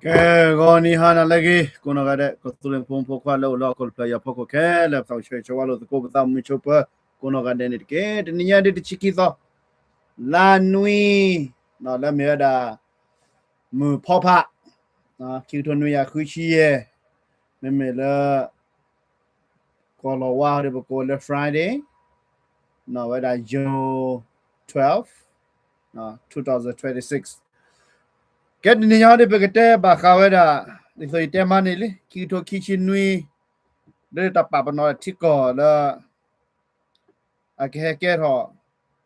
ကဲ ဂီၤနံၤဟါနၤလၢအဂ့ၤ ကိးနီၢ်ဂၤဒဲး ကီၢ်သူလ့ၤဖိမုၣ်ဖိခွါလၢအိၣ်လၢဟီၣ်ခိၣ်တဖျၢၣ်အံၤအဖီခိၣ်ခဲလၢာ် ပသးအိၣ်ဆၢဂ့ၤဆၢဝါလိာ်သကိးပသးမုၢ်ဆိးပၢၤ ကိးနီၢ်ဂၤဒဲးန့ၣ်တက့ၢ်. တနံၤညါဒ်တဆံခံသီ လါနွံ လၢမ့ၢ်ဝဲဒၣ် မုၢ်ဖီဖး ခံကထိနွံကယၤဃုဆံယဲၢ် မ့မ့ၢ်လၢ ကီၢ်လီၤဝါဒီးပကိးလၢ Friday ဝဲဒၣ် June twelve, two thousand twenty-six. ကဲတနံၤညါဒီး ပကတဲဘၣ်ဃးဝဲဒၣ် ဒ်သိးယတဲမးန့ၣ်လံ ခံကထိခံဆံနွံ ဒီးတၢ်ပာ်ပနီၣ်ထံကီၢ်လၢ အကဟဲကဲထီၣ်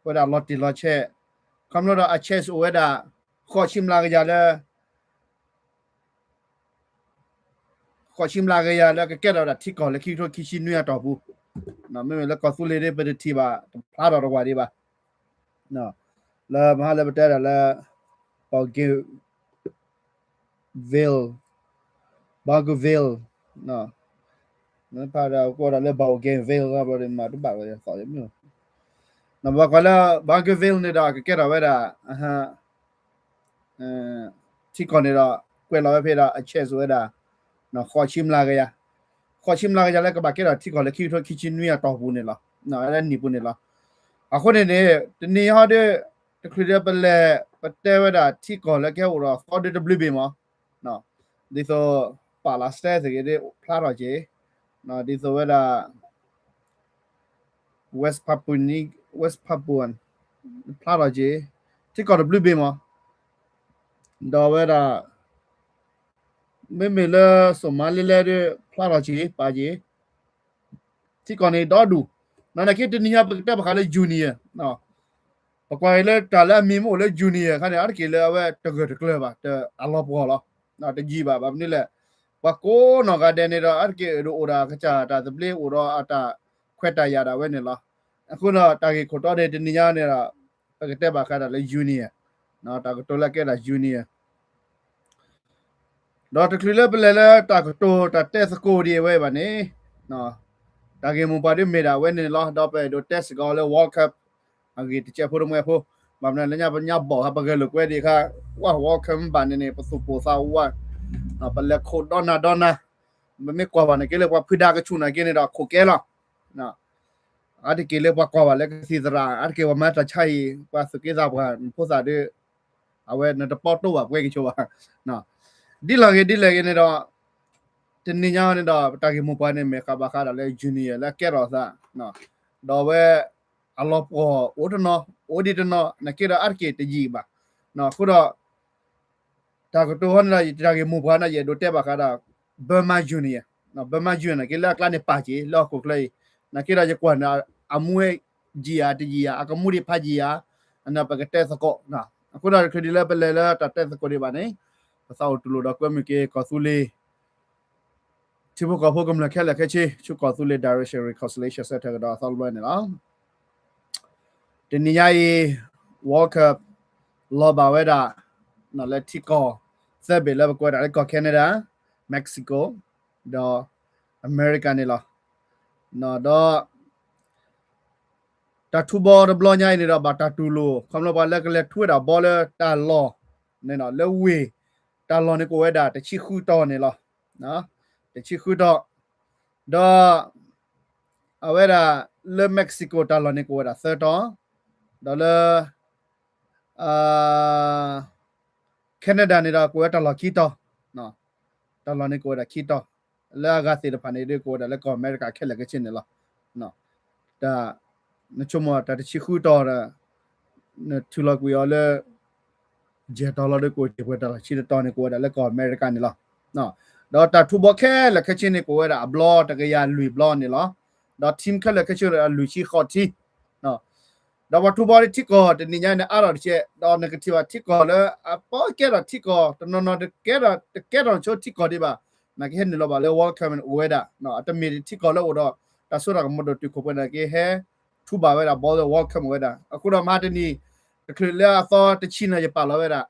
ဝဲဒၣ်လီၤတံၢ်လီၤဆဲး ခီဖျိဒီးအ chance အိၣ်ဝဲဒၣ် ဃိးဆံမျးကယၤလၢ ဃိးဆံမျးကယၤလၢကကဲထီၣ်ဝဲဒၣ်ထံကီၢ်လၢ ခံကထိခံဆံနွံအတီၢ်ပူၤ, မ့မ့ၢ်လၢကီၢ်သူလ့ၤဒီး ပတထံၣ်ဘၣ် တဖျါထီၣ်တဝၢ်ဒံးဘၣ်, လၢမဟါလၢပတဲဒၣ်လၢ Bougainville, Bougainville, ဖးဒၣ်ကိးဒၣ်လၢ Bougainville ဘျီဒီး မၤတဘၣ်ဝဲသီၣ်မ့ၢ် ဘၣ်ကွၢ်လၢ Bougainville န့ၣ်ဒီး ကကဲထီၣ်ဝဲဒၣ် ထံကီၢ်န့ၣ်ဒီး ကွဲးလီၤဝဲဖဲဒီး အ chance ဝဲဒၣ် ဃိးဆံမျးကယၤ, ဃိးဆံမျးကယၤလၢကဘၣ်ကဲထီၣ်ထံကီၢ်လၢ ခံကထိခံဆံနွံအတီၢ်ပူၤန့ၣ်လီၤ, လၢနံၣ်ပူၤန့ၣ်လီၤ. အဃိန့ၣ်န့ၣ် တနံၤညါဒီး တချုးဒီးပလဲၤ ပတဲဝဲဒၣ်ထံကီၢ်လၢကဟဲအိၣ်ဒီးသီဒီးတဘျုးဘ့ၣ်မး ဒ်သိး ပာ်လီၤစဲသဂ့ၤဒီး ဖျါထီၣ်က့ၤ, ဒ်သိးဝဲဒၣ် West Papua, West Papua ဖျါထီၣ်က့ၤ, ထံကီၢ်တဘျုးဘ့ၣ်မး, ဒီးဝဲဒၣ် မ့မ့ၢ်လၢ Somaliland ဒီး ဖျါထီၣ်က့ၤ ပာ်က့ၤ ထံကီၢ်န့ၣ်ဒီဒူၣ်, နာ်က့တနံၤညါပကတဲဘၣ်ဃးလၢ Junior, ပကွၢ်က့ၤလၢတၢ်လၢအမံၤမ့ၢ်အိၣ်လၢ Junior ခါန့ၣ် အါတက့ၢ်လၢအဝဲတဂၢၢ်တကျၢၤဘၣ် တအလီၤပှီၢ်လီၤ, တယံာ်ဘၣ် ဘၣ်မနုၤလဲၣ်, ပှၤကိးနီၢ်ဂၤဒဲးန့ၣ်ဒီး အါတက့ၢ်အိၣ်ဒီးအကစၢ်တၢ်သဘျ့ အိၣ်ဒီးအတၢ်ခွဲးတၢ်ယာ်ဒၣ်ဝဲန့ၣ်လီၤ. အဃိဒီးတၢ်ဂ့ၢ်ခိၣ်တီဒီးတနံၤညါန့ၣ်ဒီး ပကတဲဘၣ်ဃးဒၣ်လၢ Junior, တၢ်ကတိၤလၢကဲဒၣ် Junior ဒီးတချုးလၢပလဲၤလၢတၢ်ကတိၤတၢ်တဲသကိးဒံးဝဲဘၣ်န့ၣ်, တၢ်ဂ့ၢ်မိၢ်ပှၢ်ဒ်မ့ၢ်ဒၣ်ဝဲန့ၣ်လီၤ. ဒီးပအဲၣ်ဒိးတဲစ့ၢ်ကီးလၢ World Cup အဂ့ၢ်တစဲးဖိတမှဲဖိ, ဘၣ်မနုၤလၢညါပညါဘီၣ်ဟးပဂဲၤလိာ်ကွဲဒံးခါ, ဝါ World Cup မ့ၢ်ဘၣ်န့ၣ်န့ၣ် ပသူၣ်ပိၢ်သးဝး, ပလဲၤခိးဒီနၤဒီနၤ, ပမ့ၢ်ကွၢ်ဘၣ်န့ၣ်က့လၢပှၤဖုဒါကဆူၣ်န့ၣ်က့န့ၣ်ဒီးခိးကဲလီၤ. အါတက့ၢ်လၢပှၤကွၢ်ဘၣ်လၢကသံၣ်သရၣ် အါတက့ၢ်ပှၤမၤတၢ်ဆါအံၤ ပှၤသူၣ်က့သးပှၢ်ဖိသၣ်ဒီး အဝဲနတပီတိၢ်ဘၣ်ပှဲၤကဆိးဘၣ်, ဒ်လဲၣ်ဂ့ၤဒ်လဲၣ်ဂ့ၤန့ၣ်ဒီး တနံၤညါန့ၣ်ဒီး ပတၢ်ဂ့ၢ်မိၢ်ပှၢ်န့ၣ် မ့ၢ်ဃးဘၣ်ဃးဒီးလၢ Junior လၢအကဲထီၣ်သး, ဒီးအဝဲ အလီၤပှီၢ်အိၣ်တနီၤ အိၣ်ဒံးတနီၤ နာ်က့ဒီးအါတက့ၢ်တယံာ်ဘၣ်, အဃိဒီး တၢ်ကတိၤဟီန့ၣ်ဒီး ယတၢ်ဂ့ၢ်မိၢ်ပှၢ်န့ၣ် ယအဲၣ်ဒိးတဲဘၣ်ဃးဒီး Burma Junior, Burma Junior နာ်က့လၢအကျါန့ၣ်ပာ်က့ၤ လၢဟီၣ်ခိၣ်ချၢအံၤ, နာ်က့ဒီးယကွၢ်န့ၣ် အမူယံာ်ဧါတယံာ်ဧါ အကမူဒံးဖးယံာ်ဧါ, အန့ၣ်ပကတဲသကိး, အဃိဒီးတချုးဒံးလၢပလဲၤလၢတၢ်တဲသကိးဒံးဘၣ်န့ၣ်, ပသးအိၣ်တူၢ်လိာ်ဒီးကွဲမုာ်က့ၤကီၢ်သူလ့ၤ ထံဖိကီၢ်ဖိကမျၢၢ်ခဲလၢာ်ခဲဆ့ ဆူကီၢ်သူလ့ၤ Direction Reconciliation Center ကဒီးအသီတဘျီန့ၣ်လီၤ. တနံၤညါအံၤ World Cup လီၤဘၣ်ဝဲဒၣ် လၢထံကီၢ် သၢဘ့ၣ်လၢပကွဲးဒၣ်လၢကီၢ် Canada, Mexico ဒီး အမဲရကၤန့ၣ်လီၤ. ဒီး တၢ်ထူဘီတဘျီညါအံၤန့ၣ်ဒီး ဘၣ်တၢ်တူၢ်လိာ် ခီဖျိပှၤလၢကလဲၤထူဝဲဒၣ်ဘီလၢတၢ်လီၢ်န့ၣ်ဒီး လၢဝ့ၢ်တၢ်လီၢ်န့ၣ်ကအိၣ်ဝဲဒၣ်တဆံဃုတီၤန့ၣ်လီၤ. တဆံဃုတီၤ, ဒီး အဝဲဒၣ်လၢ Mexico တၢ်လီၢ်န့ၣ်ကအိၣ်ဝဲဒၣ်သၢတီၤ, ဒီးလၢ Canada န့ၣ်ဒီး ကအိၣ်ဝဲတၢ်လီၢ်ခံတီၤ, တၢ်လီၢ်န့ၣ်ကအိၣ်ဝဲဒၣ်ခံတီၤ, လၢအဂၤသ့ၣ်တဖၣ်န့ၣ်ဒီး ကအိၣ်ဝဲဒၣ်လၢကီၢ်အမဲရကၤခဲလၢာ်ခဲဆ့န့ၣ်လီၤ. တၢ် နဆိကမိၣ်တၢ်တဆံဃုတီၤဒီး နထုးလီၤကွံာ်အီၤလၢ ယဲၢ်တီၤလီၤဒီး ကအိၣ်တ့ၢ်ပှဲၤတၢ်လီၢ်ဆံတတီၤန့ၣ် ကအိၣ်ဝဲဒၣ်လၢကီၢ်အမဲရကၤန့ၣ်လီၤ. ဒီးတၢ်ထူဘီခဲလၢာ်ခဲဆ့န့ၣ် ကအိၣ်ဝဲဒၣ်အဘျီတကယၤလွံၢ်ဘျီန့ၣ်လီၤ. ဒီး team ခဲလၢာ်ခဲဆ့ဒီးအလွံၢ်ဆံဃိး team ဒီးပှၤထူဘီထံကီၢ်တနံၤညါန့ၣ် အါထီၣ်တကဲး, ဒီးနကထံၣ်ဘၣ်ထံကီၢ်လၢအပီကဲထီၣ်ထံကီၢ် တနီၤနီၤ တကဲထီၣ် တကဲထီၣ်ဆိထံကီၢ်ဒံးဘၣ်, နာ်က့ဟဲနုာ်လီၤဘၣ်လၢ World Cup န့ၣ်အိၣ်ဝဲဒၣ်, အတမ့ၢ်ထံကီၢ်လၢအိၣ်ဒီး တၢ်စိတၢ်ကမီၤဒိၣ်တုာ်ခိၣ်ပှဲၤနာ်က့ဟဲ ထူဘၣ်ဝဲဒၣ်ဘီလၢ World Cup အိၣ်ဝဲဒၣ်. အဃိဒီးမဟါတနံၤ တချုးလၢအသီတဆံန့ၣ် ယပာ်လီၤဝဲဒၣ်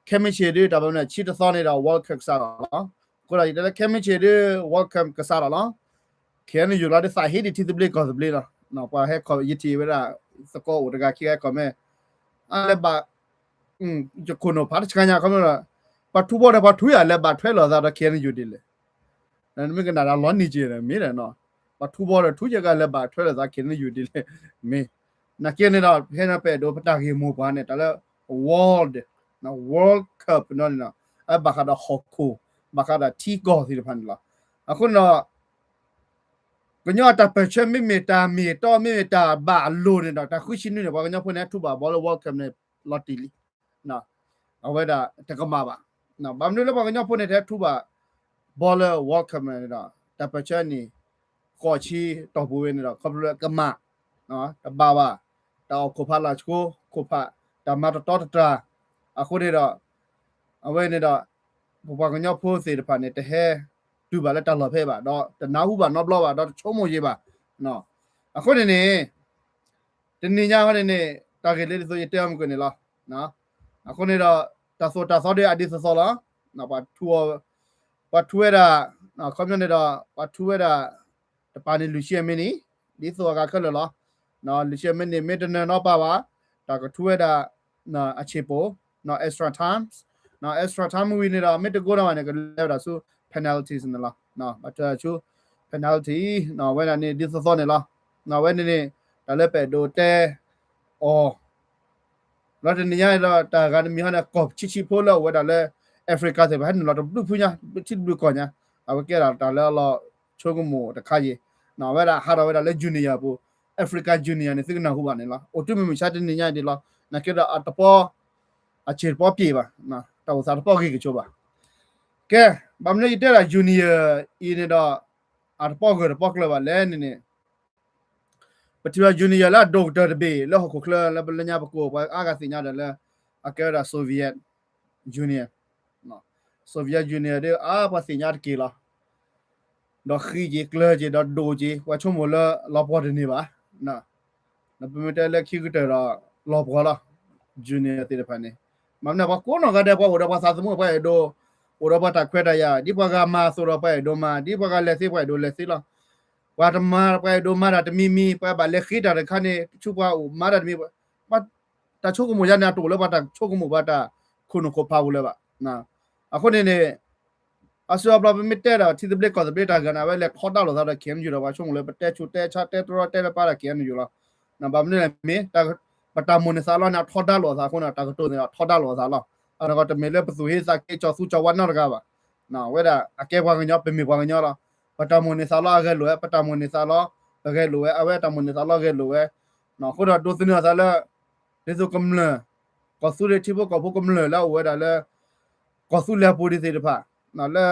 ခဲမုၢ်ဆ့ၣ်ဒုး တၢ်ဘၣ်မနုၤဆံတသီန့ၣ်ဒီး World Cup ကစးထီၣ်လီၤ. အဃိဒီးယတဲလၢခဲမုၢ်ဆ့ၣ်ဒုး World Cup ကစးထီၣ်လီၤ. ခဲအံၤန့ၣ် ယိၤလီၤဒုးသးဟ့ဒံးထံသဘျ့ကီၢ်သဘျ့လီၤ. ပှၤဟဲ comment ယထံၣ်ဝဲဒၣ် သကိးအိၣ်တဂၤခံဂၤ comment အါလၢဘၣ် ယခိၣ်နူာ်ဖးတဆှါညါခီဖျိဒီး ပှၤထူဘီဒီးပှၤထူယၤလဲၤဘၣ်ထွဲလိာ်သးဒီး K N U ဒ်လဲၣ်. နမ့ၢ်ကနၣ်တၢ်လီၤနံၤက့ၤမ့ၢ်ဒီးနီၤ, ပှၤထူဘီဒီးထူယဲၢ်ကလဲၤဘၣ်ထွဲလိာ်သး K N U ဒ်လဲၣ်မ့ၢ်. နာ်က့န့ၣ်ဒီး ဖဲန့ၣ်ပအဲၣ်ဒိးပတၢ်ဂ့ၢ်မိၢ်ပှၢ်န့ၣ် တၢ်လၢ World, World Cup နီၤန့ၣ်နီၤ, အဘၣ်ဃးဒီးဟီၣ်ခိၣ်, ဘၣ်ဃးဒီးထံကီၢ်သ့ၣ်တဖၣ်န့ၣ်လီၤ. အဃိန့ၣ်ဒီး ကညီအတၢ်ပၢၢ်ဆၢမ့မ့ၢ်တၢ်မ့ၢ်တီမ့မ့ၢ်တၢ်ဘၣ်အလိၤန့ၣ်ဒီး တၢ်ဃုဆံနွံန့ၣ် ပှၤကညီဖိန့ၣ် ထူဘၣ်ဘီလၢ World Cup န့ၣ် လီၤတံၢ်လံ. အဝဲဒၣ်တကမၣ်ဘၣ်. ဘၣ်မနုၤလၢပှၤကညီဖိန့ၣ် တဟဲထူဘၣ်ဘီလၢ World Cup န့ၣ်ဒီး တၢ်ပၢၢ်ဆၢန့ၣ် ဃိးဆံတီၢ်ပူၤဝဲန့ၣ်ဒီး ခီဖျိလၢကမၣ် တဘၣ်ဘၣ် တၢ်အီၣ်ခိၣ်ဖးလၢ်ဆှိ ခိၣ်ဖး တၢ်မၤတတီတတြၢ်, အဃိန့ၣ်ဒီး အဝဲန့ၣ်ဒီး ပပှၤကညီဖိသ့ၣ်တဖၣ်န့ၣ် တဟဲတုၤဘၣ်လၢတၢ်လီၢ်ဖဲဘၣ် ဒီးတနၢ်ဟူဘၣ်နီတဘျီဘၣ် ဒီးတဆိကမိၣ်ယံၤဘၣ်. အဃိန့ၣ်န့ၣ် တနံၤညါအဃိန့ၣ်န့ၣ် တၢ်ဂ့ၢ်လၢဒ်သိးယတဲအီၤမုၢ်ကန့ၣ်လီၤ. အဃိန့ၣ်ဒီး တၢ်သိၣ်တၢ်သီဒ်အဒ်သိးသိးလီၤ. ပှၤထူဝဲဒၣ် ခီပညီန့ၣ်ဒီး ပှၤထူဝဲဒၣ် တပၤန့ၣ် လွံၢ်ဆံအမံးနံး ဒ်သိးအဂၤခဲလၢာ်လီၤ. လွံၢ်ဆံအမံးနံး မ့ၢ်တနၢၤနီတပၤဘၣ် တၢ်ကထူဝဲဒၣ် အဆ့ၣ်ပိၣ် extra time, extra time ဝံၤန့ၣ်ဒီး မ့ၢ်တကိးနီၢ်ဘၣ်န့ၣ် ကလဲၤဝဲဒၣ်ဆူ penalties န့ၣ်လီၤ. ဘၣ်ထွဲဆူ penalty ဝဲဒၣ်န့ၣ် ဒ်သိးသိးန့ၣ်လီၤ. ဝဲန့ၣ်န့ၣ် တၢ်လၢပအဲၣ်ဒိးတဲအီၤ လီၤတနံၤညါဒီး တၢ်ဂၤတမံၤဟီန့ၣ် ကီၢ်ဆံးဆံးဖိလၢအအိၣ်ဝဲဒၣ်လၢ Africa သ့ၣ်တဖၣ် ဟဲနုာ်လီၤတဘျုးဖုညါ ထံတဘျုးကီၢ်ညါ, အဝဲကဲဒၣ်တၢ်လၢအလီၤဆိကမိၣ်တခါယံၤ, ဝဲဒၣ်ဟးထီၣ်ဝဲဒၣ်လၢ junior အပူၤ Africa junior န့ၣ် သုကနၢ်ဟူဘၣ်န့ၣ်လီၤ. အိၣ်တုၤမုၢ်မဆါတနံၤညါဒ်လီၤ. နာ်က့ဒီးအတပီ အဆ့ၣ်တပီပျံၤဘၣ်, တၢ်အိၣ်သးတပီဂ့ၤကဆိးဘၣ်. ကဲ ဘၣ်မနုၤယတဲဒၣ် junior အံၤန့ၣ်ဒီး အတပီဂၢၢ်တပီကျၢၤဘၣ်လဲၣ်န့ၣ်န့ၣ် ပထံၣ်ဘၣ် junior လၢအဒိၣ်ကတၢၢ်တဘ့ၣ်လၢဟီၣ်ခိၣ်ချၢလၢပလၢညါပကိးပှၤအါဂၤသ့ၣ်ညါဒီးလၢ အကဲဝဲဒၣ် Soviet Union, Soviet Union ဒ်အါပှၤသ့ၣ်ညါတက့ၢ်လီၤ. ဒီးဃံက့ၤကျၢၤက့ၤဒီးဒိၣ်က့ၤ ပှၤဆိကမိၣ်လၢလီၤပှီၢ်တန့ၢ်ဘၣ်. ဒီးပမ့ၢ်တဲလၢခံကတၢၢ်ဒီးလီၤပှီၢ်လီၤ junior သ့ၣ်တဖၣ်န့ၣ်. မ့ၢ်မနုၤပှၤကိးနီၢ်ဂၤဒဲး ပှၤအိၣ်ဒီးပှၤသးသမူပှၤအဲၣ်ဒိး, အိၣ်ဒီးပှၤတၢ်ခွဲးတၢ်ယာ် ဒ်ပှၤဂၤမၤအသိးဒီးပှၤအဲၣ်ဒိးမၤ, ဒ်ပှၤဂၤလဲၤသ့ပှၤအဲၣ်ဒိးလဲၤသ့လီၤ. ပှၤတမၤ ပှၤအဲၣ်ဒိးမၤတၢ်တမံၤမံၤ ပှၤဘၣ်လဲၤဃ့တၢ်တခါန့ၣ် ဆူပှၤအိၣ်မၤတၢ်တမံၤ တၢ်ဆိကမိၣ်ယါန့ၣ် အတအိၣ်လၢပှၤတၢ်ဆိကမိၣ်ပှၤတၢ်ခိၣ်နူာ်ခိၣ်ဖးပူၤလၢၤဘၣ်. အဃိန့ၣ်န့ၣ် အါစုအါဘျီပမ့ၢ်တဲဒီးထံသဘျ့ကီၢ်သဘျ့တၢ်ဂ့ၢ်န့ၣ် အဝဲလဲၤထီဒါလိာ်သးဒီး K N U ဒီး ပှၤဆိကမိၣ်လၢပတဲဆူၣ်တဲဆါတဲတရီတဲလၢပှၤဒီး K N U လီၤ. ဘၣ်မနုၤလဲၣ်မ့ၢ် ပတၢ်မိၣ်န့ၢ်သးလီန့ၣ် အထီဒါလိာ်အသးအဃိန့ၣ် တၢ်ကတိၤန့ၣ်ဒီးထီဒါလိာ်အသးလီၤ. အနီၢ်ကီၢ်တမ့ၢ်လၢပသူၣ်ဟ့သးက့ကၠီၤသူကၠီၤဝါနီတဂၤဘၣ်. ဝဲဒၣ်အကဲပှၤကညီ ပမ့ၢ်ပှၤကညီလီၤ. ပတၢ်မိၣ်န့ၢ်သးလီအဂဲၤလိာ်ဝဲ ပတၢ်မိၣ်န့ၢ်သးလီ ပဂဲၤလိာ်ဝဲ အဝဲတၢ်မိၣ်န့ၢ်သးလီဂဲၤလိာ်ဝဲ. အဃိဒီးဒိးသန့ၤအသးလၢ ဒ်သိးကမျၢၢ် ကီၢ်သူလ့ၤထံဖိကီၢ်ဖိကမျၢၢ်လၢအအိၣ်ဝဲဒၣ်လၢ ကီၢ်သူလ့ၤအပူၤဒ်သ့ၣ်တဖၣ် လၢ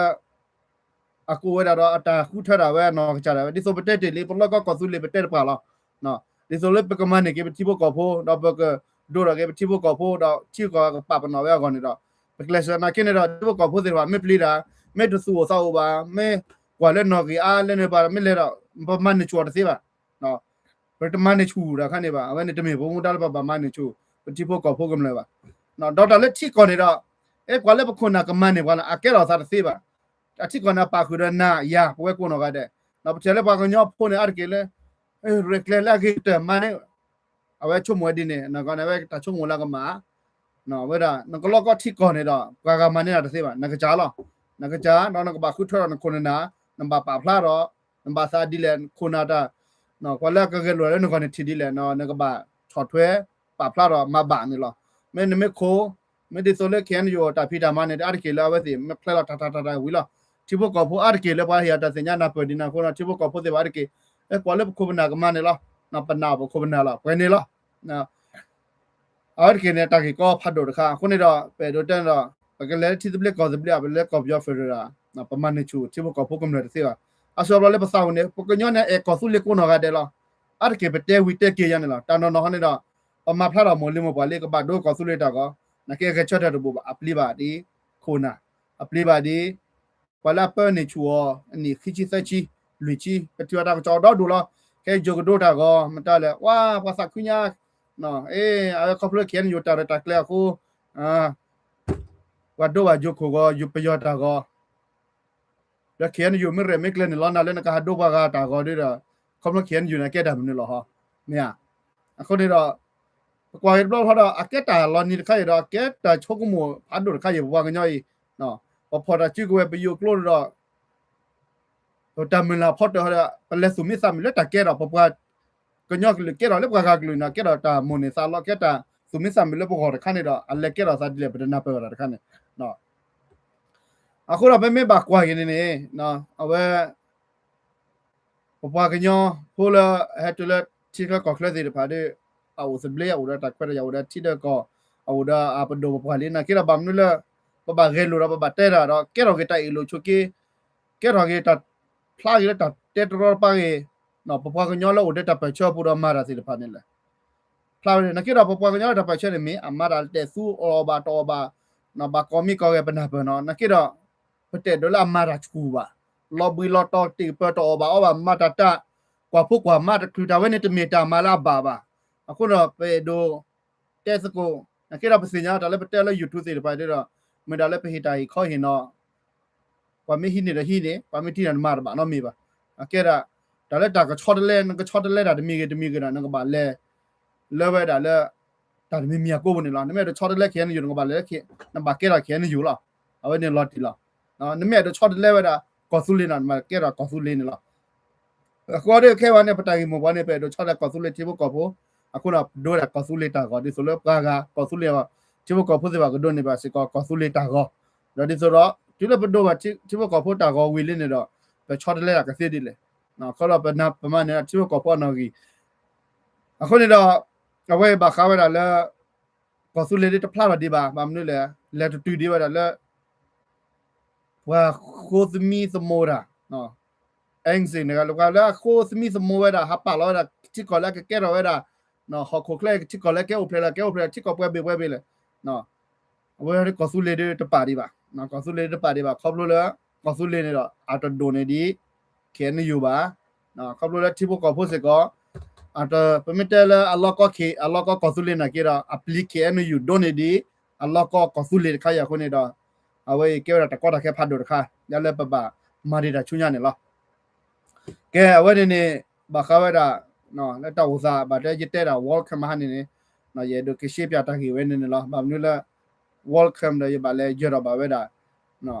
အကအိၣ်ဝဲဒၣ်ဒီးအတၢ်ဃုထၢဒၣ်ဝဲနီၢ်ကစၢ်ဒၣ်ဝဲ ဒ်သိးပတဲတ့ၢ်လံ ပလီၢ်ကီၢ်ကီၢ်သူလ့ၤပတဲတပှၢ်လီၤ. ဒ်သိးလၢပကမၤန့ၢ်က့ၤပထံဖိကီၢ်ဖိ ဒီးပကဒိၣ်ထီၣ်က့ၤပထံဖိကီၢ်ဖိ ဒီးထံကီၢ်ကပာ်ပနီၣ်ဝဲအဂီၢ်န့ၣ်ဒီး ပကျဲးစၢးနာ်က့န့ၣ်ဒီး ထံဖိကီၢ်ဖိသ့ၣ်တဖၣ် မ့ၢ်ပျံၤတၢ် မ့ၢ်တသူၣ်အိၣ်သးအိၣ်ဘၣ် မ့ၢ်ကွၢ်လၢနီၢ်ဂံၢ်အါလၢန့ၣ်ဘၣ် မ့ၢ်လဲၤဒီး ပမၤန့ၢ်ဆူၣ်အီၤတသ့ဘၣ်. ပတမၤန့ၢ်ဆူၣ်တၢ်ခါန့ၣ်ဘၣ်. အဝဲန့ၣ်တမ့ၢ်ပမူဒါလၢပဘၣ်မၤန့ၢ်ဆူၣ် ပထံဖိကီၢ်ဖိကမျၢၢ်ဘၣ်. ဒီးတၢ်လၢထံကီၢ်န့ၣ်ဒီး အဲကွၢ်လၢပခိၣ်နၢ်ကမၤန့ၢ်ပှၤလၢ အကဲထီၣ်သးတသ့ဘၣ်. အထံကီၢ်န့ၣ် အပာ်ဃုာ်ဒီးနၤယၤ ပဝဲကိးနီၢ်ဂၤဒဲး ပထံၣ်လၢပှၤကညီဖိန့ၣ် အါတက့ၢ်လၢ ရဲၣ်ကျဲၤလၢအဂ့ၤကတၢၢ်မၤန့ၣ် အဝဲဆိကမိၣ်ဝဲဒ်န့ၣ် နကီန့ၣ် အဝဲတၢ်ဆိကမိၣ်လၢကမၤ ဝဲဒၣ် နကလီၢ်ကီၢ်ထံကီၢ်န့ၣ်ဒီး ပှၤဂၤမၤန့ၢ်နၤတသ့ဘၣ်. နကစၢ်လီၤ. နကစၢ် ဒီးနကဘၣ်ဃုထၢဒီးနခိၣ်နနၢ် နဘၣ်ပာ်ဖျါဒီး နဘၣ်သးဒ်လဲၣ် နခိၣ်နၢ်တၢ် ပှၤလၢအကဂဲၤလိာ်လၢနဂီၢ်န့ၣ်ထံၣ်ဒ်လဲၣ် နကဘၣ်ဆီၣ်ထွဲ ပာ်ဖျါဒီးမၤဘၣ်န့ၣ်လီၤ. မ့ၢ်နမ့ၢ်ခိၣ် မ့ၢ်ဒ်သိးလၢ K N U တၢ်ဖံးတၢ်မၤန့ၣ် အါတက့ၢ်လၢအဝဲသ့ၣ် မ့ၢ်ဖျဲလီၤတၢ်တၢ်တၢ်တၢ်ဝံၤလီၤ. ထံဖိကီၢ်ဖိအါတက့ၢ်လၢပှၤဟ့ၣ်အတၢ်သ့ၣ်ညါနၢ်ပၢၢ်ဒ်န့ၣ်အဃိဒီး ထံဖိကီၢ်ဖိသ့ၣ်တဖၣ်အါတက့ၢ် အဲကွၢ်လၢပခိၣ်ပနၢ်ကမၤန့ၣ်လီၤ. ပနၢ်ပခိၣ်ပနၢ်လီၤ ပှဲၤန့ၣ်လီၤ. အဝဲတက့ၢ်န့ၣ် တၢ်ဂ့ၢ်ကီဖးဒိၣ်တခါ အဃိန့ၣ်ဒီး ပအဲၣ်ဒိးတဲန့ၣ်ဒီး ပကလဲၤလၢထံသဘျ့ကီၢ်သဘျ့ ပလဲၤကီၢ်ပယီၤ federal ပမၤန့ၢ်ဆူၣ်ထံဖိကီၢ်ဖိကမျၢၢ်တသ့ဘၣ်. အါစုအါဘျီလၢပသးဝံၤန့ၣ် ပကညီန့ၣ် အဲၣ်ကီၢ်သူလ့ၤကိးနီၢ်ဂၤဒဲးလီၤ. အါတက့ၢ်ပတဲဝံၤတဲက့ၤယါန့ၣ်လီၤ. တၢ်နီၢ်နီၢ်ဟီန့ၣ်ဒီး ပမၤဖျါထီၣ်မိၢ်လံမိၢ်ပှၢ်လံ ကဘၣ်ဒိကီၢ်သူလ့ၤတၢ်ဂီၤ နာ်က့အဂဲၤဆၢထၢၣ်တဘိးဘၣ် အပျံၤဘၣ်ဒ် ခိၣ်နၢ် အပျံၤဘၣ်ဒ် ပှၤလၢအပၢန့ၢ်ဆူၣ်အီၤ အနံၣ်ခံဆံသၢဆံ လွံၢ်ဆံ ပထံၣ်ဘၣ်တၢ်ကစီၣ်ဒီဒူၣ်လီၤ. ခဲအံၤယိၤကဒိတၢ်ဂီၤ မတၤလဲၣ် ဝါ ပှၤသးခုညါ အ့ အဝဲခီဖျိ K N U တၢ်ရဲၣ်တၢ်ကျဲၤအဃိ ပှၤဒိဘၣ်ယိၤခိၣ်ဂီၤ ယိၤပယီၤတၢ်ဂီၤ ဒီး K N U မ့ၢ်ရဲၣ်မ့ၢ်ကျဲၤန့ၣ်လီၤ နၤလၢနကဟးဒိပှၤဂၤတၢ်ဂီၤဒီး ခီဖျိ K N U န့ၣ် အကဲတၢ်မနုၤလီၤဟီ မ့ၢ်ဧါ. အဃိန့ၣ်ဒီး ပကွၢ်က့ၤတဘျီဘျီဒီး အကဲတၢ်လီၤနံၤတခါအံၤဒီး အကဲတၢ်ဆိကမိၣ်ဖးဒိၣ်တခါအံၤ ပပှၤကညီအံၤ ပဖီၣ်တၢ်စုကဝဲၤ ပယိၤကျိန့ၣ်ဒီး ပတၢ်မုၢ်လၢ်ဖီတၢၢ်ဒီး ပလဲၤသူၣ်မံသးမုာ်လၢတၢ်ကဲထီၣ် ပပှၤကညီကလုာ် ကဲထီၣ်လၢပှၤဂၤကလုာ်န့ၣ် ကဲထီၣ်တၢ်မိၣ်န့ၢ်သးလီ ကဲတၢ်သူၣ်မံသးမုာ်လၢပဂီၢ်တခါန့ၣ်ဒီး အလဲၤကဲထီၣ်သးဒ်လဲၣ် ပတနၢ်ပၢၢ်ဝဲဒၣ်တခါန့ၣ် အဃိဒီးပမ့ၢ်ဘၣ်ကွၢ်က့ၤန့ၣ်န့ၣ် အဝဲ ပပှၤကညီဖိလၢဟဲတုၤလၢထံချၢကီၢ်ချၢသ့ၣ်တဖၣ်ဒီး အအိၣ်သဘျ့ အအိၣ်ဒီးတၢ်ခွဲးတၢ်ယာ် အိၣ်ဒီးထံဒီးကီၢ် အအိၣ်ဒီးအပဒိၣ်ပပှၢ်လံ နာ်က့ဒီးဘၣ်မနုၤလၢ ပဘၣ်ဂဲၤလိာ်ဒီးပဘၣ်တဲတၢ်ဒီး ကဲထီၣ်က့ၤတၢ်အ့ၣ်လိာ်ဆိးက့ ကဲထီၣ်က့ၤတၢ်ဖျါက့ၤလၢတၢ်တဲတရီတပါက့ၤ ပပှၤကညီလၢအိၣ်ဒီးတၢ်ပၢၢ်ဆၢအပူၤဒီးမၤတၢ်သ့ၣ်တဖၣ်န့ၣ်လဲၣ် ဖျါဝဲန့ၣ် နာ်က့ဒီးပပှၤကညီလၢတၢ်ပၢၢ်ဆၢန့ၣ်မ့ၢ် အမၤတၢ်တဲာ်သူအီၣ်ဘၣ်တအီၣ်ဘၣ် ဘၣ်ကီမံကီဂဲၤပနၢ်ပၢၢ်နီၤ နာ်က့ဒီး ပတအဲၣ်ဒိးလၢအမၤတၢ်ဆူၣ်ဘၣ် လီၤဘှံးလီၤတီၤတ့ၢ်ပၢၢ်တအီၣ်ဘၣ်အီၣ်ဘၣ် မၤတၢ်တၢ် ကွၢ်ဖိကွၢ်မါတချုးတၢ်ဝဲန့ၣ် တမ့ၢ်တၢ်မၤလၢအဘၣ်ဘၣ် အဃိဒီးပအဲၣ်ဒိး တဲသကိး နာ်က့ဒီးပသ့ၣ်ညါတၢ်လၢပတဲလၢ YouTube သ့ၣ်တဖၣ်ဒီး မ့ၢ်ဒၣ်လၢပဟ့ၣ်တၢ်ဟ့ၣ်ခီဟ့ၣ်နီၤ ပှၤမ့ၢ်ဟံးန့ၢ်ဒီးဟံးန့ၢ် ပှၤမ့ၢ်ထံၣ်န့ၣ်မၤတဘၣ်နီတမံၤဘၣ် အကဲဒၣ် တၢ်လၢတၢ်ကဆီတလဲ နကဆီတလဲတၢ်တမံၤဂ့ၤတမံၤဂ့ၤဒီး နကဘၣ်လဲၤ လၢဝဲဒၣ်လၢ တၢ်တမံၤမံၤအကိးပူၤန့ၣ်လီၤ နမ့ၢ်အဲၣ်ဒိးဆီတလဲ KNU နကဘၣ်လဲၤ နဘၣ်ကဲထီၣ် KNU လီၤ အဝဲန့ၣ်လီၤတံၢ်လီၤ နမ့ၢ်အဲၣ်ဒိးဆီတလဲဝဲဒၣ် ကီၢ်သူလ့ၤန့ၣ် နဘၣ်ကဲထီၣ်ကီၢ်သူလ့ၤန့ၣ်လီၤ အဃိဒီးခဲအံၤန့ၣ် ပတၢ်ဂ့ၢ်မိၢ်ပှၢ်န့ၣ် ပအဲၣ်ဒိးဆီတလဲကီၢ်သူလ့ၤထံဖိကီၢ်ဖိ အဃိဒီးပဒိဝဲဒၣ်ကီၢ်သူလ့ၤတၢ်ဂီၤ ဒ်သိးလၢပှၤဂၤကီၢ်သူလ့ၤ ထံဖိကီၢ်ဖိသ့ၣ်တဖၣ်ကဒိးန့ၢ်ဘၣ်စ့ၢ်ကီးကီၢ်သူလ့ၤတၢ်ဂီၤ ဒီးဒ်သိးဒီး တုၤလၢပဒိဘၣ်ထံဖိကီၢ်ဖိတၢ်ဂီၤဝံၤလံန့ၣ်ဒီး ပဆီတလဲတၢ်ကသ့ဒ်လဲၣ် ခီဒီးပမၤန့ၣ်ထံဖိကီၢ်ဖိအနီၣ်ဂံၢ် အဃိန့ၣ်ဒီး အဝဲဘၣ်ဃးဝဲဒၣ်လၢ ကီၢ်သူလ့ၤဒ်တဖျါထီၣ်ဒံးဘၣ် ဘၣ်မနုၤလဲၣ် လဲၤတတုၤဒံးဝဲဒၣ်လၢ ပှၤဃိသမံသမိးတၢ် အဲၣ်စ့ၣ်န့ၣ် ပှၤလၢအဃိသမံသမိးဝဲဒၣ် ဟးပာ်လီၤဝဲဒၣ်ထံကီၢ်လၢအကကဲထီၣ်ဝဲဒၣ် ဟီၣ်ခိၣ်ချၢ ထံကီၢ်လၢကဲအိၣ်ဖျဲၣ်လၢကဲအိၣ်ဖျဲၣ် ထံကီၢ်ပှဲၤဘ့ၣ်ပှဲၤဘ့ၣ်လဲၣ် အဝဲကီၢ်သူလ့ၤဒ်တပာ်ဒံးဘၣ် ကီၢ်သူလ့ၤဒ်တပာ်ဒံးဘၣ် ခီဖျိလၢ ကီၢ်သူလ့ၤန့ၣ်ဒီး အတဒိၣ်န့ၢ်ဒံး KNU ဘၣ် ခီဖျိလၢထံဖိကီၢ်ဖိစ့ၢ်ကီး အတ ပမ့ၢ်တဲလၢအလီၢ်ကီၢ် အလီၢ်ကီၢ်ကီၢ်သူလ့ၤနာ်က့ဒီး အပျံၤ KNU ဒိၣ်န့ၢ်ဒံး အလီၢ်ကီၢ်ကီၢ်သူလ့ၤတခါအံၤအဃိန့ၣ်ဒီး အဝဲအံၤကဲဝဲဒၣ်တၢ်ကီတၢ်ခဲဖးဒိၣ်တခါ လၢပဘၣ်မၤဒံးတၢ်ဆူညါန့ၣ်လီၤ. ကဲ အဝဲန့ၣ်န့ၣ် ဘၣ်ဃးဝဲဒၣ် လၢတၢ်အိၣ်သး ဘၣ်တဲယတဲဒၣ် welcome ဟါန့ၣ်န့ၣ် ယအဲၣ်ဒိးကရှဲပၠးတၢ်ဂ့ၢ်ဝဲန့ၣ်န့ၣ်လီၤ. ဘၣ်မနုၤလၢ welcome ဒီးယဘၣ်လဲၤယၢၤထီၣ်ဘၣ်ဝဲဒၣ်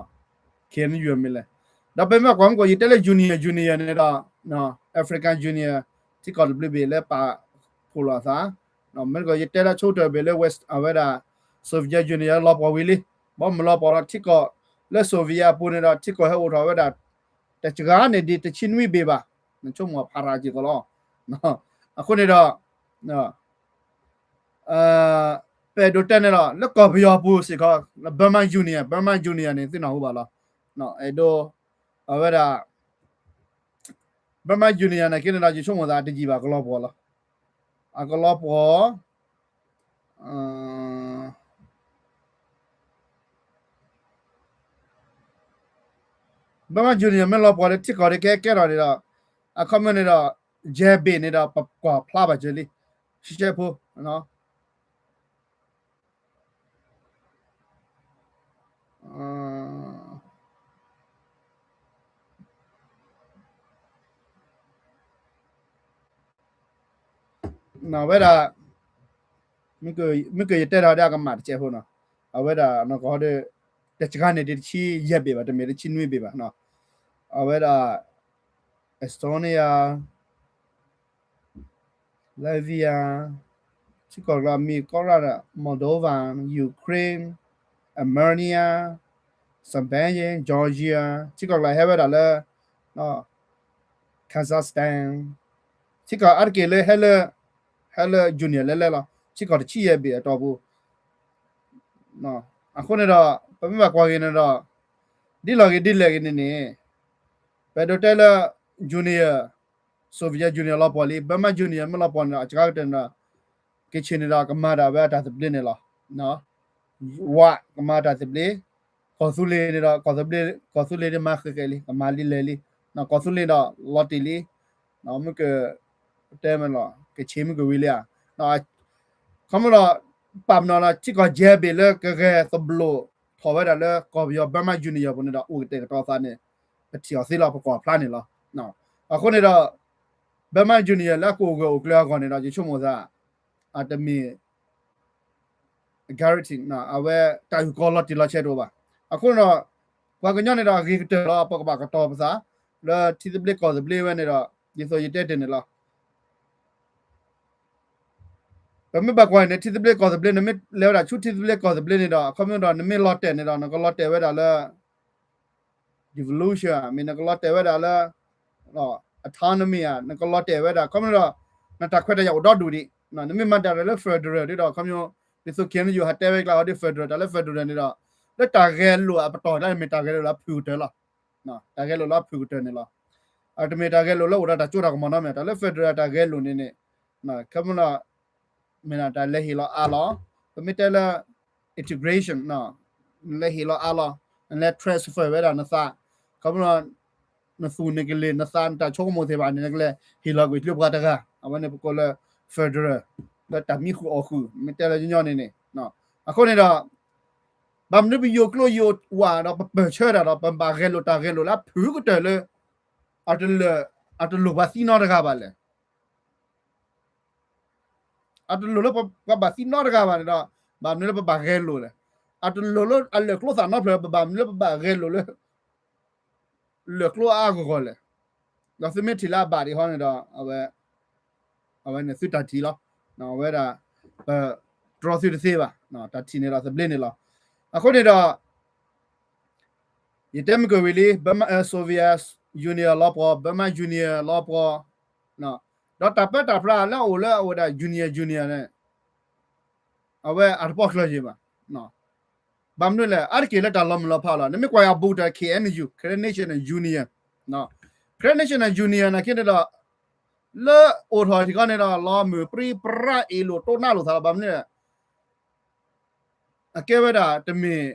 KNU မ့ၢ်လဲၣ်. ဒီးပမ့ၢ်ကွၢ်မ့ၢ်ကီး ယတဲလၢ union union န့ၣ်ဒီး African Union ထံကီၢ်တဘျုးဘ့ၣ်လၢပာ်ဖှိၣ်လိာ်အသး မ့ၢ်ကီး ယတဲလၢဆိကတၢၢ်ဘ့ၣ်လၢ West အဝဲဒၣ် Soviet Union လီၤပှီၢ်ဝံၤလံ. ဘၣ်မနုၤလီၤပှီၢ်ဒီး ထံကီၢ်လၢ Soviet အပူၤန့ၣ်ဒီး ထံကီၢ်ဟဲအိၣ်ထီၣ်ဝဲဒၣ် တစှၤန့ၣ်ဒံးတဆံနွံဘ့ၣ်ဘၣ်. နဆိကမိၣ်ဖးရၤက့ၤကီးလီၤ. အဃိန့ၣ်ဒီး ပအဲၣ်ဒိးတဲန့ၣ်လီၤ လၢကီၢ်ပယီၤပူၤစ့ၢ်ကီး Burma Union, Burma Union န့ၣ် သုနၢ်ဟူဘၣ်လီၤ. အဲၣ်ဒိး အဝဲဒၣ် Burma Union နာ်က့န့ၣ်ဒီး ယဆိကမိၣ်သးတယံာ်ဘၣ် ကလီၤပှီၢ်လီၤ. အကလီၤပှီၢ် Burma Union မ့ၢ်လီၤပှီၢ်လၢထံကီၢ်ဒ်ကဲကဲထီၣ်န့ၣ်ဒီး အခီပညီန့ၣ်ဒီး ယဲၢ်ဘ့ၣ်န့ၣ်ဒီး ပကွၢ်ဖျါဘၣ်စၢၤလံ ရှဲရှဲဖိ အဝဲဒၣ် မ့ၢ်ကယတဲထီၣ်ဒ်အကမၣ်တစဲးဖိနီၤ, အဝဲဒၣ်နီၢ်ကီၢ်ဟီဒီး တစှၤန့ၣ်ဒံးတဆံယဲၢ်ဘ့ၣ်ဘၣ်, တမ့ၢ်တဆံနွံဘ့ၣ်ဘၣ်နီၤ, အဝဲဒၣ် Estonia, Latvia, ထံကီၢ်ကျါမ့ၢ်ကီၢ်ရၣ်ဒီး Moldova, Ukraine, Armenia, Serbia, Georgia, ထံကီၢ်ကျါဟဲဝဲဒၣ်လၢ Kazakhstan, ထံကီၢ်အါတက့ၢ်လၢဟဲလၢ ဟဲလၢ union လဲၤလဲၤလီၤ, ထံကီၢ်တဆံယဲၢ်ဘ့ၣ်အတီၢ်ပူၤ, အဃိန့ၣ်ဒီး ပမ့ၢ်ဘၣ်ကွၢ်က့ၤန့ၣ်ဒီး ဒ်လဲၣ်ဂ့ၤဒ်လဲၣ်ဂ့ၤန့ၣ်န့ၣ် ပအဲၣ်ဒိးတဲလၢ union, Soviet Union လီၤပှီၢ်လံ, Burma Union မ့ၢ်လီၤပှီၢ်န့ၣ်ဒီး အစှၤကတၢၢ်န့ၣ်ဒီး ကချ့ၣ်န့ၣ်ဒီး ကမၤတၢ်ဝဲအတၢ်သဘျ့န့ၣ်လီၤ. ဝကမၤတၢ်သဘျ့, ကီၢ်သူလ့ၤန့ၣ်ဒီး ကီၢ်သူလ့ၤ, ကီၢ်သူလ့ၤဒ်မၤဃဲၤဃဲၤလံ, ကမၤလံလဲၤလံ, ကီၢ်သူလ့ၤဒီး လီၤတံၢ်လံ, မ့ၢ်ကတဲမ့ၢ်လီၤ, ကချ့ၣ်မ့ၢ်ကဝံၤလံဧါ, ခီမ့ၢ်ဒီး ပာ်ပနီၣ်ဒီး ထံကီၢ်ယဲၢ်ဘ့ၣ်လၢကဂဲၤသဘျိးထီၣ်ဝဲဒၣ်လၢကီၢ်ပယီၤ Burma Union အပူၤန့ၣ်ဒီး အိၣ်ကတဲာ်ကတီၤသးန့ၣ် ပထံၣ်အီၤသ့လီၤ ပကွၢ်ဖျါန့ၣ်လီၤ. အဃိန့ၣ်ဒီး Burma Union လၢအကအိၣ်ဂၢၢ်အိၣ်ကျၢၤအဂီၢ်န့ၣ်ဒီး ယဆိကမိၣ်သး အတမ့ၢ် guarantee အဝဲတၢ်အုၣ်ကီၤလီၤတံၢ်လီၤဆဲးတအိၣ်ဘၣ်. အဃိန့ၣ်ဒီး ပှၤကညီန့ၣ်ဒီးအဂ့ၤကတၢၢ်လီၤ ပကဘၣ်ကတီၤပသး လၢထံသဘျ့ကီၢ်သဘျ့ဝဲန့ၣ်ဒီး ဒ်သိးယတဲတ့ၢ်န့ၣ်လီၤ. ပမ့ၢ်ဘၣ်ကွၢ်န့ၣ် ထံသဘျ့ကီၢ်သဘျ့ နမ့ၢ်လဲၤဝဲဒၣ်ဆူထံသဘျ့ကီၢ်သဘျ့န့ၣ်ဒီး အခီပညီဒီး နမ့ၢ်လီၤတဲာ်န့ၣ်ဒီး နကလီၤတဲာ်ဝဲဒၣ်လၢ devolution မ့ၢ်နကလီၤတဲာ်ဝဲဒၣ်လၢ autonomy ဧါ နကလီၤတဲာ်ဝဲဒၣ် ခီပညီဒီး နတၢ်ခွဲးတၢ်ယာ်အိၣ်ဒီဒူၣ်ဒံး နမ့ၢ်မၤတၢ်လၢ federal ဒ်ဒီး ခီပညီ ဒ်သိး K N U ဟးတဲဝဲကျါ ဟီဒ် federal တၢ်လၢ federal န့ၣ်ဒီး လၢတၢ်ဂဲၤလိာ်အပတီၢ်တၢ်မ့ၢ်တၢ်ဂဲၤလိာ်လၢအဖုၣ်ကတၢၢ်လီၤ. တၢ်ဂဲၤလိာ်လၢအဖုၣ်ကတၢၢ်န့ၣ်လီၤ. အတမ့ၢ်တၢ်ဂဲၤလိာ်လၢအိၣ်ဒီးတၢ်စိတၢ်ကမီၤနီတမံၤ တၢ်လၢ federal တၢ်ဂဲၤလိာ်န့ၣ်န့ၣ် ခီပညီ မ့ၢ်တၢ်လဲၤဟ့ၣ်လီၤအါလီၤ. ပမ့ၢ်တဲလၢ integration လဲၤဟ့ၣ်လီၤအါလီၤ. နလဲၤ transfer ဝဲဒၣ်နသး ခီပညီ နသူၣ်နကလ့ၢ် နသးနတၢ်ဆိကမိၣ်သ့ၣ်တဖၣ်န့ၣ် နကလဲၤဟ့ၣ်လီၤကွံာ်လၢပှၤတဂၤ အဝဲန့ၣ်ပကိးလၢ federal လၢတၢ်မံဃုာ်အီၣ်ဃုာ် မ့ၢ်တဲလၢညီညီန့ၣ်န့ၣ် အဃိန့ၣ်ဒီး ဘၣ်မနုၤပယိၤကျိယိၤဝးဒီးပပၢၢ်ဆၢတၢ်ဒီး ပဘၣ်ဂဲၤလိာ်တၢ်ဂဲၤလိာ်လၢအဖုၣ်ကတၢၢ်လၢ အတလိၣ်ပှၤသံနီတဂၤဘၣ်လဲၣ်. အတလိၣ်လၢပှၤဘၣ်သံနီတဂၤဘၣ်န့ၣ်ဒီး ဘၣ်မနုၤလၢပဘၣ်ဂဲၤလိာ်လဲၣ်. အတလိၣ်လၢအလၢာ်ကျိသၣ်နီတဖျၢၣ် ပဘၣ်မနုၤလၢပဘၣ်ဂဲၤလိာ်လၢ လၢာ်ကျိအါအါဂီၢ်ဂီၢ်လဲၣ်. ဒီးသုမ့ၢ်ထံၣ်လၢအဘၣ်ဒံးဟီန့ၣ်ဒီး အဝဲန့ၣ်သုတၢ်ထံၣ်လီၤ. အဝဲဒၣ် ပတြီသုတသ့ဘၣ်, တၢ်ထံၣ်န့ၣ်ဒီးသဘျ့န့ၣ်လီၤ. အဃိန့ၣ်ဒီး ယတဲမုၢ်ကဝံၤလံ Burma Soviet Union လီၤပှီၢ် Burma Union လီၤပှီၢ်, ဒီးတၢ်ပၢတၢ်ပြးလၢအအိၣ်လၢအဝဲဒၣ် Union Union န့ၣ် အဝဲအတပီၣ်ကျၢၤယံၤဘၣ်. ဘၣ်မနုၤလဲၣ် အါတက့ၢ်လၢတၢ်လီၤမုၢ်လီၤဖးလီၤ. နမ့ၢ်ကွၢ်ယၤဘူးတၢ် K N U Karen National Union, Karen National Union နာ်က့န့ၣ်ဒီး လၢအိၣ်ထီၣ်ထံကီၢ်န့ၣ်ဒီး လီၤမုၢ်ပြံပြါအ့ၣ်လိာ်တိၢ်နးလိာ်သးလီၤ. ဘၣ်မနုၤလဲၣ် အကဲဝဲဒၣ်တမ့ၢ်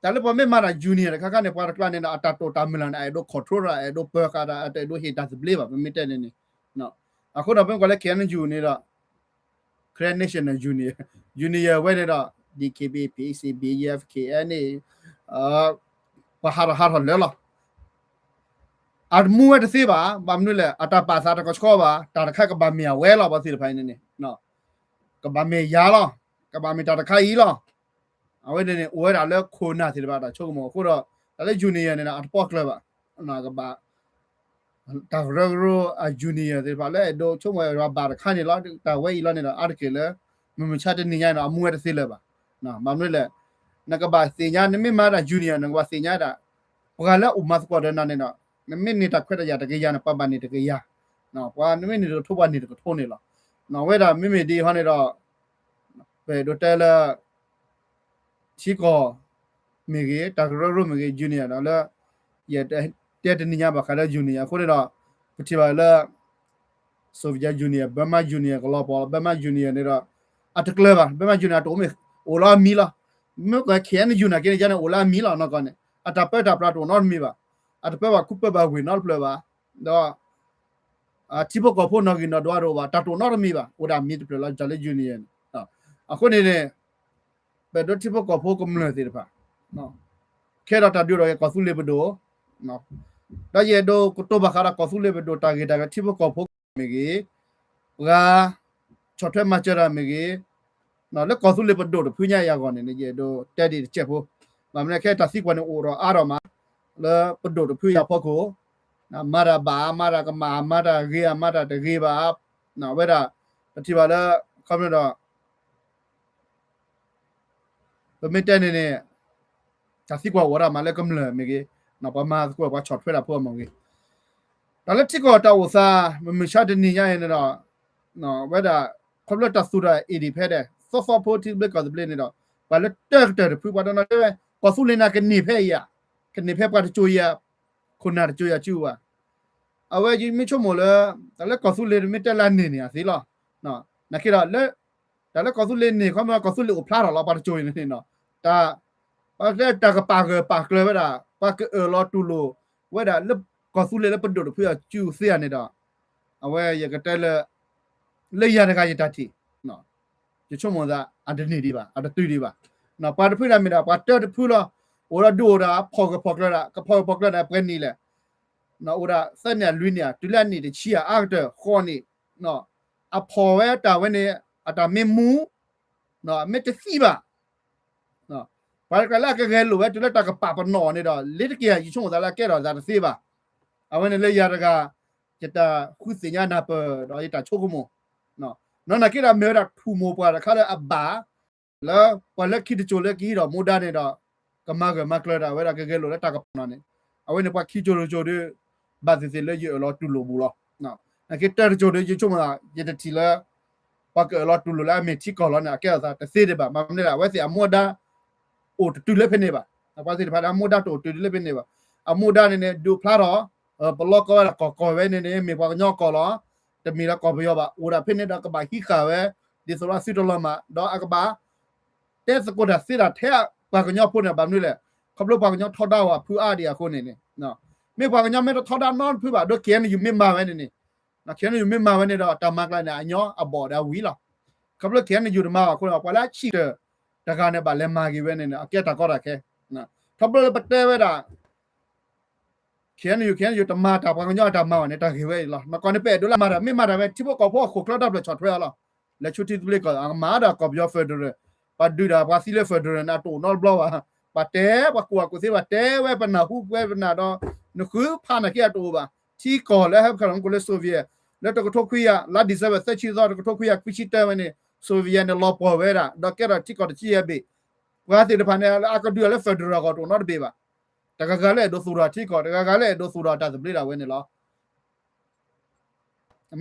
တၢ်လၢပှၤမ့ၢ်မၤတၢ် union တခါခါန့ၣ် ပှၤတကျါန့ၣ်ဒီး အတၢ်တိာ်တၢ်မုၢ်လၢ်န့ၣ် အအဲၣ်ဒိး control တၢ် အအဲၣ်ဒိးပၢၤဃာ်တၢ် အတအဲၣ်ဒိးဟ့ၣ်တၢ်သဘျ့ဘၣ် ပမ့ၢ်တဲန့ၣ်န့ၣ်. အဃိဒီးပမ့ၢ်ကွၢ်လၢ K N U န့ၣ်ဒီး Karen National Union, Union ဝဲန့ၣ်ဒီး D K B A, P C B, F K N န့ၣ် ပှၤဟးထီၣ်ဟးထီၣ်လၢာ်လီၤ. အတမူဝဲတသ့ဘၣ်, ဘၣ်မနုၤလဲၣ် အတၢ်ပာ်သးတကဆှီဘၣ်, တၢ်တခါကဘၣ်မ့ၢ်အဝဲလီၤ, ပှၤသ့ၣ်တဖၣ်အံၤန့ၣ်န့ၣ် ကဘၣ်မ့ၢ်ယၤလီၤ, ကဘၣ်မ့ၢ်တၢ်တခါအံၤလီၤ. အဝဲန့ၣ်န့ၣ် အိၣ်ဝဲဒၣ်လၢခိၣ်နၢ်သ့ၣ်တဖၣ်တၢ်ဆိကမိၣ်အဃိဒီး တၢ်လၢ union န့ၣ်ဒီး အတပီၣ်ကျၢၤဘၣ်, ကဘၣ် တၢ်ကရၢကရိအ union သ့ၣ်တဖၣ်လၢအဲၣ်ဒိးဆိကမိၣ်ဝဲဘၣ်တခါန့ၣ်လီၤ, တၢ်ဝဲအံၤလီၤန့ၣ်ဒီး အါတက့ၢ်လၢ မုၢ်မဆါတနံၤညါန့ၣ်ဒီး အမူဝဲတသ့လၢၤဘၣ်. ဘၣ်မနုၤလဲၣ် နကဘၣ်သ့ၣ်ညါ နမ့ၢ်မၤတၢ် union နကဘၣ်သ့ၣ်ညါဒၣ် ပှၤလၢအိၣ်မၤသကိးဒီးနၤန့ၣ်ဒီး နမ့ၢ်န့ၢ်တၢ်ခွဲးတၢ်ယာ်တကယၤန့ၣ် ပှၤဘၣ်န့ၢ်တကယၤ, ပှၤနမ့ၢ်န့ၢ်တကထိ ပှၤန့ၢ်တကထိန့ၣ်လီၤ. ဝဲဒၣ်မ့မ့ၢ်ဒ်အံၤဟီန့ၣ်ဒီး ပအဲၣ်ဒိးတဲလၢ ထံကီၢ်မ့ၢ်ဂ့ၤ, တၢ်ကရၢကရိမ့ၢ်ဂ့ၤ, union ဒီးလၢ ယတဲတနံၤညါဘၣ်ဃးလၢ union အဃိန့ၣ်ဒီး ပထံၣ်ဘၣ်လၢ Soviet Union, Burma Union ကလီၤပှီၢ်လီၤ, Burma Union န့ၣ်ဒီး အတကျၢၤဘၣ်, Burma Union အတအိၣ်မ့ၢ် အိၣ်လၢအမံၤလီၤ. မ့ၢ်ကွၢ် K N U နာ်က့န့ၣ် ယန့ၣ်အိၣ်လၢအမံၤလီၤ နီၢ်ကီၢ်န့ၣ် အတၢ်ပၢတၢ်ပြးတအိၣ်နီတမံၤဘၣ်, အတပၢဘၣ်ခူပၢဘၣ်ဝ့ၢ်နီတဖျၢၣ်ဘၣ်, ဒီး ထံဖိကီၢ်ဖိနီၣ်ဂံၢ်နီၣ်ဒွးတအိၣ်ဘၣ်, တၢ်တအိၣ်နီတမံၤဘၣ်, အိၣ်ဒၣ်မံၤတဖျၢၣ်လီၤ တၢ်လၢ union န့ၣ်. အဃိန့ၣ်န့ၣ် ပဒိးထံဖိကီၢ်ဖိကမျၢၢ်သ့ၣ်တဖၣ် ခဲဒီးတၢ်ဒုးဒီးကီၢ်သူလ့ၤပဒိၣ်, ဒီးယအဲၣ်ဒိးကတိၤဘၣ်ဃးဒီးကီၢ်သူလ့ၤပဒိၣ် တၢ်ဂ့ၢ်တၢ်ကီ ထံဖိကီၢ်ဖိမ့ၢ်ဂ့ၤ, ပှၤ ဆီၣ်ထွဲမၤစၢၤတၢ်မ့ၢ်ဂ့ၤ, လၢကီၢ်သူလ့ၤပဒိၣ်တဖုညါအံၤအဂီၢ်န့ၣ် ယအဲၣ်ဒိးတဲဒ်တကဲးဖိ, ဘၣ်မနုၤလဲၣ် ခဲအံၤတၢ်သံကွၢ်န့ၣ်အိၣ်ဒီးအါထီၣ်မး လၢပဒိၣ်တဖုအံၤအဖီခိၣ်, မၤတၢ်ဘၣ် မၤတၢ်ကမၣ် မၤတၢ်ဂ့ၤ မၤတၢ်တဂ့ၤဘၣ်, ဝဲဒၣ် ပထံၣ်ဘၣ်လၢ ခီဖျိဒီး ပမ့ၢ်တဲန့ၣ်န့ၣ် တၢ်သံကွၢ်အိၣ်ဒၣ်မးလၢကမျၢၢ်မ့ၢ်ဂ့ၤ, ပှၤမၤသကိးပှၤဆီၣ်ထွဲတၢ်ဖိအမ့ၢ်ဂ့ၤ, တၢ်လၢထံကီၢ်တၢ်အိၣ်သး မုၢ်မဆါတနံၤညါအံၤန့ၣ်ဒီး ဝဲဒၣ် ခီဖျိတၢ်သူၣ်ထီၣ် independent သီသီဖိထံသဘျ့ကီၢ်သဘျ့န့ၣ်ဒီး ပှၤလၢတၢ်ကတၢၢ်တဖု ပှၤတနီၤတဲဝဲ ကီၢ်သူလ့ၤန့ၣ်ကန့ၢ်ဖဲအံၤဧါ, ကန့ၢ်ဖဲပှၤတစိၤအံၤဧါ, ခိၣ်နၢ်တစိၤယၤစုဘၣ်. အဝဲယမ့ၢ်ဆိကမိၣ်လၢ တၢ်လၢကီၢ်သူလ့ၤမ့ၢ်တဲလၢန့ၢ်န့ၣ်အသ့လီၤ. နာ်က့ဒီး တၢ်လၢကီၢ်သူလ့ၤန့ၢ် ခီဖျိကီၢ်သူလ့ၤအိၣ်ဖျါထီၣ်လီၤ ပှၤတစိၤအံၤန့ၣ်န့ၣ်, တၢ် ပှၤတဲတၢ်ကပာ်ဂၢၢ်ပာ်ကျၢၤဝဲဒၣ် ပှၤကအၢၣ်လီၤတူၢ်လိာ်ဝဲဒၣ်လၢကီၢ်သူလ့ၤလၢပဒိၣ်တဖုအစုသ့ဧါန့ၣ်ဒီး အဝဲယကတဲလၢ လၢယၤတဂၤယတၢ်ထံၣ် ယဆိကမိၣ်သး အတန့ၢ်ဒံးဘၣ် အတတုၤဒံးဘၣ်. ပှၤတဖုဒၣ်မ့ၢ်ဒၣ် ပှၤတၢတဖုလီၤ. အိၣ်ဒီးဒုးအိၣ်ဒီး ဖီၣ်ဂၢၢ်ဖီၣ်ကျၢၤဒၣ် ကဖီၣ်ဂၢၢ်ဖီၣ်ကျၢၤဒၣ်ပှဲၤနံၣ်လဲၣ်. အိၣ်ဒၣ်သၢနံၣ်လွံၢ်နံၣ် တုၤလၢအနံၣ်တဆံအါကတၢၢ်ဃိးနံၣ်, အဖီၣ်ဝဲတၢ်ဝဲန့ၣ် အတၢ်မ့ၢ်မူ မ့ၢ်တသံဘၣ် ပှၤတကျါလၢအကဂဲၤလိာ်ဝဲတုၤလၢတၢ်ကပာ်ပနီၣ်န့ၣ်ဒီး လ့တက့ၢ်ယဆိကမိၣ်သးလၢအကဲထီၣ်သးတသ့ဘၣ်. အဝဲန့ၣ်လၢယၤတဂၤ ယတၢ်ဃုသ့ၣ်ညါနၢ်ပၢၢ်ဒီးယတၢ်ဆိကမိၣ် နီၢ်နီၢ်က့ဒီးမ့ၢ်ဝဲဒၣ်ထူၣ်မိၢ်ပှၢ်တခါလၢအဘၣ် လၢပှၤလၢခံတစိၤလၢကဟံးထီၣ်မူဒါန့ၣ်ဒီး ကမၤဂၢၢ်မၤကျၢၤတၢ်ဝဲဒၣ်ကဂဲၤလိာ်လၢတၢ်ကပာ်ပနီၣ်န့ၣ် အဝဲန့ၣ်ပှၤခံစိၤတစိၤဒီး ဘၣ်သ့ၣ်သ့ၣ်လၢယအၢၣ်လီၤတူၢ်လိာ်ဘူးလီၤ. နာ်က့တၢတစိၤဒီးယဆိကမိၣ်သး ယတထံၣ်လၢ ပှၤကအၢၣ်လီၤတူၢ်လိာ်လၢအမ့ၢ်ထံကီၢ်လီၤန့ၣ် အကဲထီၣ်သးတသ့ဒံးဘၣ်. မ့ၢ်မနုၤလဲၣ် အဝဲသ့ၣ်အမူအဒါ အိၣ်တတုၤလၢဖဲန့ၣ်ဘၣ်. ပှၤသ့ၣ်တဖၣ်န့ၣ် အမူအဒါတအိၣ်တုၤလၢဖဲန့ၣ်ဘၣ်. အမူအဒါန့ၣ်န့ၣ် ဒုးဖျါထီၣ် ပလီၢ်ကီဝဲဒၣ်ကီၢ်ကီၢ်ဝဲန့ၣ်န့ၣ် မ့ၢ်ပှၤကညီကီၢ်လီၤ. တမ့ၢ်လၢကီၢ်ပယီၤဘၣ်. အိၣ်ဒၣ်ဖဲန့ၣ်ဒီးကဘၣ်ဟံးဃာ်ဝဲ ဒ်သိးလၢအသုတလီၤမၢ် ဒီးအကဘၣ် တဲသကိးတၢ်သ့တၢ်ထဲပှၤကညီဖိန့ၣ် ဘၣ်မနုၤလဲၣ်. ခီဖျိပှၤကညီထီဒါဝဲဖုအါဒံးအဃိန့ၣ်န့ၣ် မ့ၢ်ပှၤကညီမ့ၢ်တထီဒါနီတဖုဘၣ် ဒီး KNU မ့ၢ်မၤဝဲန့ၣ်န့ၣ် KNU မ့ၢ်မၤဝဲန့ၣ်ဒီး တၢ်မၤကျါန့ၣ် အညီအဘီၣ်ဒီးအဝံၤလီၤ. ခီဖျိ KNU တမၤဘၣ်အဃိန့ၣ် ပှၤလၢအဆံးတၢၢ်တဂၤန့ၣ် ဘၣ်လဲၤမၤဂ့ၤဝဲန့ၣ်န့ၣ် အကဲတၢ်ကီတၢ်ခဲ ခီဖျိလၢပတဲဝဲဒၣ် KNU KNU တမၤတၢ်ပှၤကညီအတၢ်မၤဘၣ်န့ၣ် တၢ်ဂ့ၢ်ဝဲအံၤလီၤ. နကီၢ်န့ၣ် ပအဲၣ်ဒိးလၢမၤတၢ် မ့ၢ်မၤတၢ်ဝဲ ထံဖိကီၢ်ဖိအခိၣ်ချၢတၢ်ဖျၢၣ်ဆီၣ်ထွဲအီၤလီၤ. လဲၤဆူထံသဘျ့ကီၢ် အကမၤဒီးကီၢ်ပယီၤ federal ပှၤဒုးတၢ်ပှၤသံလၢ federal န့ၣ် အတအိၣ်နီတဘျီဘၣ်. ပှၤတဲ ပှၤကူၣ်ဘၣ်ကူၣ်သ့ ပှၤတဲဝဲပနၢ်ဟူကွဲပနၢ်ဒီး နဃုဖးနာ်က့အတအိၣ်ဘၣ်. ထံကီၢ်လၢဟဲခီၣ်လီၤမူကီၢ်လၢ Soviet လၢတကထိခွံကယၤ လါ December သၢဆံသီ တကထိခွံကယၤခွံဆံတၢဝဲန့ၣ် Soviet န့ၣ် လီၤပှီၢ်ဝဲဒၣ် ဒီးကဲထီၣ်ထံကီၢ်တဆံယဲၢ်ဘ့ၣ် ပှၤသ့ၣ်တဖၣ်န့ၣ် အကဒုးအီၤလၢ federal အဂီၢ်တအိၣ်နီတဘ့ၣ်ဘၣ်. တဂၤဂၤလၢအဲၣ်ဒိးသူၣ်ထီၣ်ထံကီၢ် တဂၤဂၤလၢအဲၣ်ဒိးသူၣ်ထီၣ်တၢ်သဘျ့ဒၣ်ဝဲန့ၣ်လီၤ.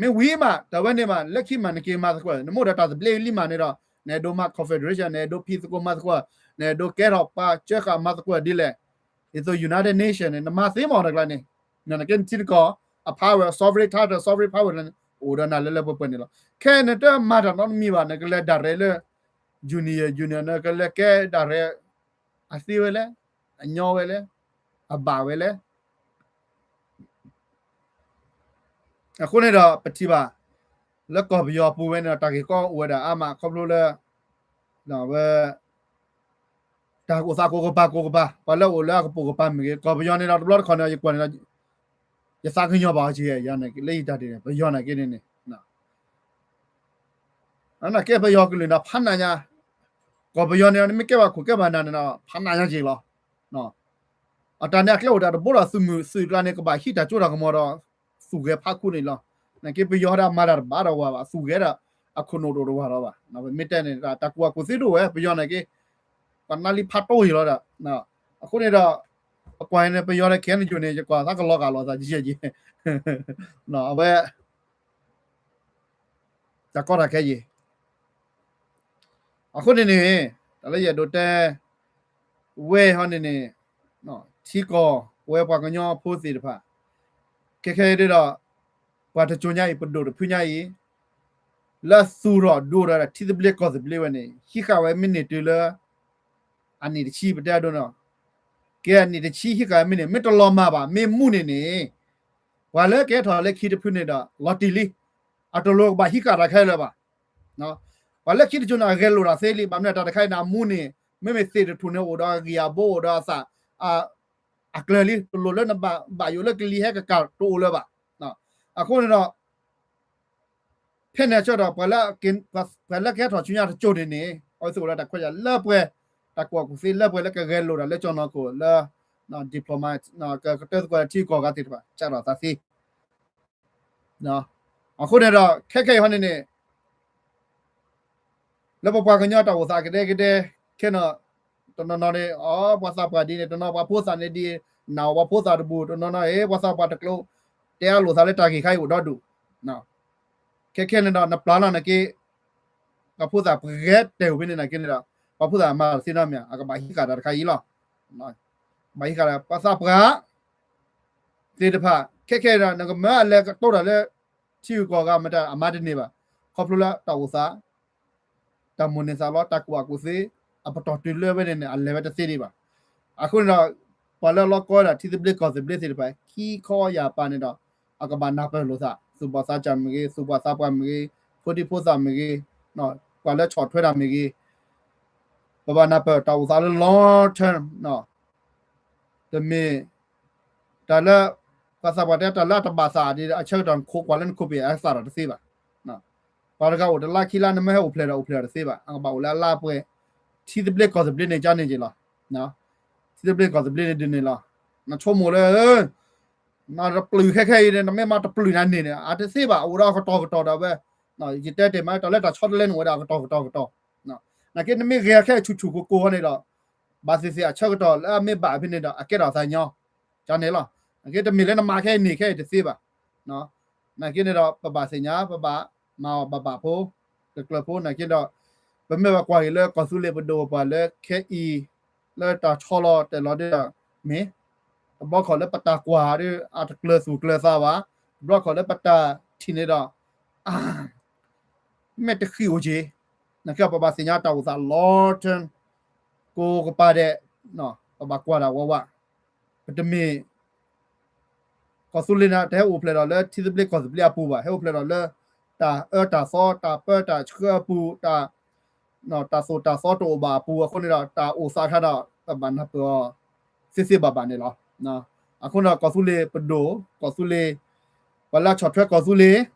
မ့ၢ်ဝံၤမး တၢ်ဝဲန့ၣ်မး လၢခံမးနက့ၤမၤသကိး နမ့ၢ်အိၣ်ဒီးတၢ်သဘျ့လံမးန့ၣ်ဒီး နအဲၣ်ဒိးမၤ confederation နအဲၣ်ဒိးဖံးသကိးမၤသကိး နအဲၣ်ဒိးကဲထီၣ်ပှၤစၢဃာ်မၤသကိးဒ်လဲၣ် ဒ်သိး United Nation န့ၣ် နမၤသ့မးတကျါန့ၣ် နကဲနထံနကီၢ် အ power sovereign title sovereign power န့ၣ် အိၣ်ဒီးနၤလၢလၢပှဲၤပှဲၤန့ၣ်လီၤ. ခဲအံၤနတမၤတၢ်နီတမံၤဘၣ် နကလဲၤ direct လၢ union union နကလဲၤကဲ direct အသ့ဝဲလဲၣ်, အညီဝဲလဲၣ်, အဘၣ်ဝဲလဲၣ်. အဃိန့ၣ်ဒီး ပထံၣ်ဘၣ် လၢကီၢ်ပယီၤပူၤဝဲန့ၣ်ဒီး တၢ်ဂ့ၢ်ကီအိၣ်ဝဲဒၣ်အါမး ခီဖျိလၢ ဝဲ တၢ်အိၣ်သးကိးကပၤကိးကပၤ ပှၤလၢအိၣ်လၢအကပိာ်ကပၤမ့ၢ်ဂ့ၤ ကီၢ်ပယီၤန့ၣ်ဒီး တဘျီတခီၣ်န့ၣ် ယကွၢ်န့ၣ်ဒီး ယသးကညီၤဘၣ်အီၤက့ၤ ယၤန့ၣ် လၢယတၢ်ဒ်န့ၣ် ပယီၤန့ၣ်က့န့ၣ်န့ၣ် နာ်က့ပယီၤကလုာ်န့ၣ် ဖးနးညါ, ကီၢ်ပယီၤန့ၣ် နမ့ၢ်ကဲဘၣ်ခိၣ်ကဲဘၣ်နၢ်န့ၣ်ဒီး ဖးနးညါက့ၤလီၤ. အတၢ်န့ၣ်အကျဲအိၣ်တၢ်တဘိဒီးသုးမုၢ်သုးကျါန့ၣ် ကဘၣ်ဟံးတၢ်စိတၢ်ကမီၤဒီး သူၣ်ဂဲၤဖးခူန့ၣ်လီၤ. နာ်က့ပယီၤဒၣ်မၤတၢ်တဘၣ်ဒီးဝၤဘၣ် သူၣ်ဂဲၤဒီး အခိၣ်နူာ်တအိၣ်တဝၤဒီးဘၣ်. ပမ့ၢ်တဲန့ၣ် တၢ်ကူၣ်ဘၣ်ကူၣ်သ့ဒိၣ်ဝဲ ပယီၤနာ်က့ ပှၤနါလံဖးတိၢ်ယံၤလီၤဒီး အဃိန့ၣ်ဒီး ပကွၢ်န့ၣ် ပယီၤဒီး KNU န့ၣ် ယကွၢ်သးကလီၤဂာ်လိာ်သးယံာ်ယံာ် အဝဲ တၢ်ကီတၢ်ခဲယံာ် အဃိန့ၣ်န့ၣ် တၢ်လၢယအဲၣ်ဒိးတဲ ဝဲဟီန့ၣ်န့ၣ် ထံကီၢ်ဝဲပှၤကညီဖိသ့ၣ်တဖၣ် ခဲခဲအံၤဒီး ပှၤတစိၤညါအံၤ ပဒိၣ်တဖုညါအံၤ လၢသူၣ်ထီၣ်ဒိၣ်ဒီးထံသဘျ့ကီၢ်သဘျ့ဝဲန့ၣ် ဟံးဃာ်ဝဲမ့ၢ်န့ၢ်တုၤလၢ အနံၣ်တဆံ ပတဲအဒိနီၤ ကဲအနံၣ်တဆံဟံးဃာ်မ့ၢ်န့ၣ် မ့ၢ်တလီၤမၢ်ဘၣ် မ့ၢ်မူန့ၣ်န့ၣ် ပှၤလၢကဟဲထီၣ်လၢခံတဖုန့ၣ်ဒီး လီၤတံၢ်လံ အတလိၣ်ကဘၣ်ဟံးဃာ်တၢ်ခဲလၢာ်ဘၣ်. ပှၤလၢခံတစိၤန့ၣ် အဂဲၤလိာ်တၢ်သ့လံ ဘၣ်မနုၤတၢ်တခါအံၤန့ၣ် အမူန့ၣ် မ့မ့ၢ်သ့ၣ်တထူၣ်န့ၣ် အိၣ်ဒီးအဂံၢ်အဘိ အိၣ်ဒီးအသး အကျၢၤလံ တလိၣ်လၢနဘၣ်ယိၣ်လၢကလံၤဟဲကကၢ်တအိၣ်လၢၤဘၣ်. အဃိန့ၣ်ဒီး ဖဲန့ၣ်အဆၢဒီး ပှၤလၢကဟဲထီၣ်ဆူညါတစိၤန့ၣ်န့ၣ် အဝဲသ့ၣ်အိၣ်ဒီးတၢ်ခွဲးယာ်လၢပှဲၤ တၢ်ကူၣ်ဘၣ်ကူၣ်သ့လၢပှဲၤလၢကဂဲၤလိာ်တၢ်လၢကၠီၣ်နီၢ်ခိၣ်လၢ diplomat ကကတၢၢ်သကိးဒီးထံကီၢ်ဂၤသ့ၣ်တဖၣ် ကၢ်ထီၣ်သးသ့ အဃိန့ၣ်ဒီး ခဲခဲအံၤဟီန့ၣ်န့ၣ် လၢပပှၤကညီတၢ်အိၣ်သးကဒဲကဒဲ ခဲနီၤ တနီၤနီၤန့ၣ် အ ပှၤသးပှၢ်ဒ်န့ၣ် တနီၤပှၤဖိသၣ်န့ၣ်ဒ် နၢ်အီၤပှၤဖိသၣ်တဘူၣ် တနီၤနီၤ ဟ့ၣ် ပှၤသးပှၢ်တကျိၤ တဲအလိာ်သးလၢတၢ်ဂ့ၢ်ခါအံၤအိၣ်ဒီဒူၣ် ခဲခဲန့ၣ်ဒီး နပျၢ်လီၤနာ်က့ ပှၤဖိသၣ်ပှၤဂဲၤတဲာ်ဝဲဖဲန့ၣ်နာ်က့န့ၣ်ဒီး ပှၤဖိသၣ်မၤသ့နီတမံၤ အကဘၣ်ဟံးဃာ်တၢ်တခါအံၤလီၤ. ဘၣ်ဟံးဃာ်ဒီး ပှၤသးပှၢ် သ့ၣ်တဖၣ် ခဲခဲဒီး နကမၢအလဲၤကတိၤတၢ်လၢ ထံဂုၤကီၢ်ဂၤမတၤ အမၤတန့ၢ်ဘၣ်. ခီဖျိလၢတၢ်အိၣ်သး တၢ်မိၣ်န့ၢ်သးလီ တၢ်ကူၣ်ဘၣ်ကူၣ်သ့ အပတီၢ်တုၤလၢဝဲန့ၣ်န့ၣ် အလဲၤဝဲတသ့ဒံးဘၣ်. အဃိန့ၣ်ဒီး ပှၤလၢအလီၢ်ကီဝဲဒၣ်ထံသဘျ့ကီၢ်သဘျ့သ့ၣ်တဖၣ် ခံခီယၢ်ပၤန့ၣ်ဒီး အကဘၣ်နၢ်ပၢၢ်လိာ်သး သူၣ်ဘီၣ်သးစၢ်မ့ၢ်ဂ့ၤ သူၣ်ဘီၣ်သးပှၢ်မ့ၢ်ဂ့ၤ ဖိဒံဖိသၣ်မ့ၢ်ဂ့ၤ ပှၤလၢဆီၣ်ထွဲတၢ်မ့ၢ်ဂ့ၤ ပဘၣ်နၢ်ပၢၢ်တၢ်အိၣ်သးလၢ long term တမ့ၢ် တၢ်လၢ ပှၤသးပှၢ်တဲတၢ်လၢအတဘၣ်သးဒ်အဆၢကတီၢ်နခိးကွၢ်လၢနခိးပ့ၤအသးဒီးတသ့ဘၣ်. ပှၤတဂၤအိၣ်တလါခံလါ နမ့ၢ်ဟဲအိၣ်ဖျဲၣ်ဒီးအိၣ်ဖျဲၣ်ဒီးတသ့ဘၣ်. အကဘၣ်အိၣ်လၢအလါပှဲၤ ထံသဘျ့ကီၢ်သဘျ့န့ၣ် ကန့ၣ်က့ၤလီၤ. ထံသဘျ့ကီၢ်သဘျ့န့ၣ်ဒ်န့ၣ်လီၤ. နဆိကမိၣ်လၢ နတပျုၢ်ခဲခဲအံၤန့ၣ် နမ့ၢ်မၤတပျုၢ်နၤန့ၣ်န့ၣ် အတသ့ဘၣ် အိၣ်ဒီးအကတီၢ်ကတီၢ်ဒၣ်ဝဲ. ယတဲတ့ၢ်မး တၢ်လၢတၢ်ဆီတလဲန့ၣ်အိၣ်ဝဲဒၣ်အကတီၢ်ကတီၢ်ကတီၢ်. နာ်က့နမ့ၢ်ဂဲၤခဲဆူၣ်ဆူၣ်ကိၢ်ကိၢ်ဟီန့ၣ်ဒီး ဘၣ်သ့ၣ်သ့ၣ်အဆၢကတီၢ်လၢအမ့ၢ်ဘၣ်ဖဲန့ၣ်ဒီး အကဲထီၣ်အသးညီ ကန့ၣ်လီၤ. နာ်က့ တမ့ၢ်လၢနမၤခဲအံၤန့ၣ် ခဲအံၤတသ့ဘၣ်. နာ်က့န့ၣ်ဒီး ပဘၣ်သ့ၣ်ညါ ပဘၣ်မၤအီၤဘၣ်ဘၣ်ဖိ တကျၢၤဖိ နာ်က့ဒီး ပမ့ၢ်ဘၣ်ကွၢ်က့ၤလၢကီၢ်သူလ့ၤပဒိၣ်ပပှၢ်လၢခဲအံၤ လၢတၢ်ဆီလီၤတဲာ်လီၤဒ်ဒီး မ့ၢ် တဘျီခီၣ်လၢပတၢ်ကွၢ်ဒီး အတကျၢၤသူၣ်ကျၢၤသးဘၣ်, တဘျီခီၣ်လၢပတၢ်ထံၣ်န့ၣ်ဒီး မ့ၢ်တဃံးအိၣ်က့ၤ, နာ်က့ပဘၣ်သ့ၣ်ညါတၢ်အိၣ်သး long term ကိးကပၤဒဲး, ပဘၣ်ကွၢ်တၢ်ဝးဝး, ပတမ့ၢ် ကီၢ်သူလ့ၤန့ၣ် တဟဲအိၣ်ဖျဲၣ်ဒီးလၢထံသဘျ့ကီၢ်သဘျ့အပူၤဘၣ်, ဟဲအိၣ်ဖျဲၣ်ဒီးလၢ တၢ်အၢတၢ်သီ တၢ်ပၢတၢ်ဆှၢအပူၤ, တၢ် တၢ်သိၣ်တၢ်သီတအိၣ်ဘၣ်အပူၤအဃိန့ၣ်ဒီး တၢ်အိၣ်သးခါဒီး ပဘၣ်နၢ်ပၢၢ်အီၤ သ့သ့ဘၣ်ဘၣ်န့ၣ်လီၤ. အဃိန့ၣ်ဒီး ကီၢ်သူလ့ၤပဒိၣ်, ကီၢ်သူလ့ၤ, ပှၤလၢအဆီၣ်ထွဲကီၢ်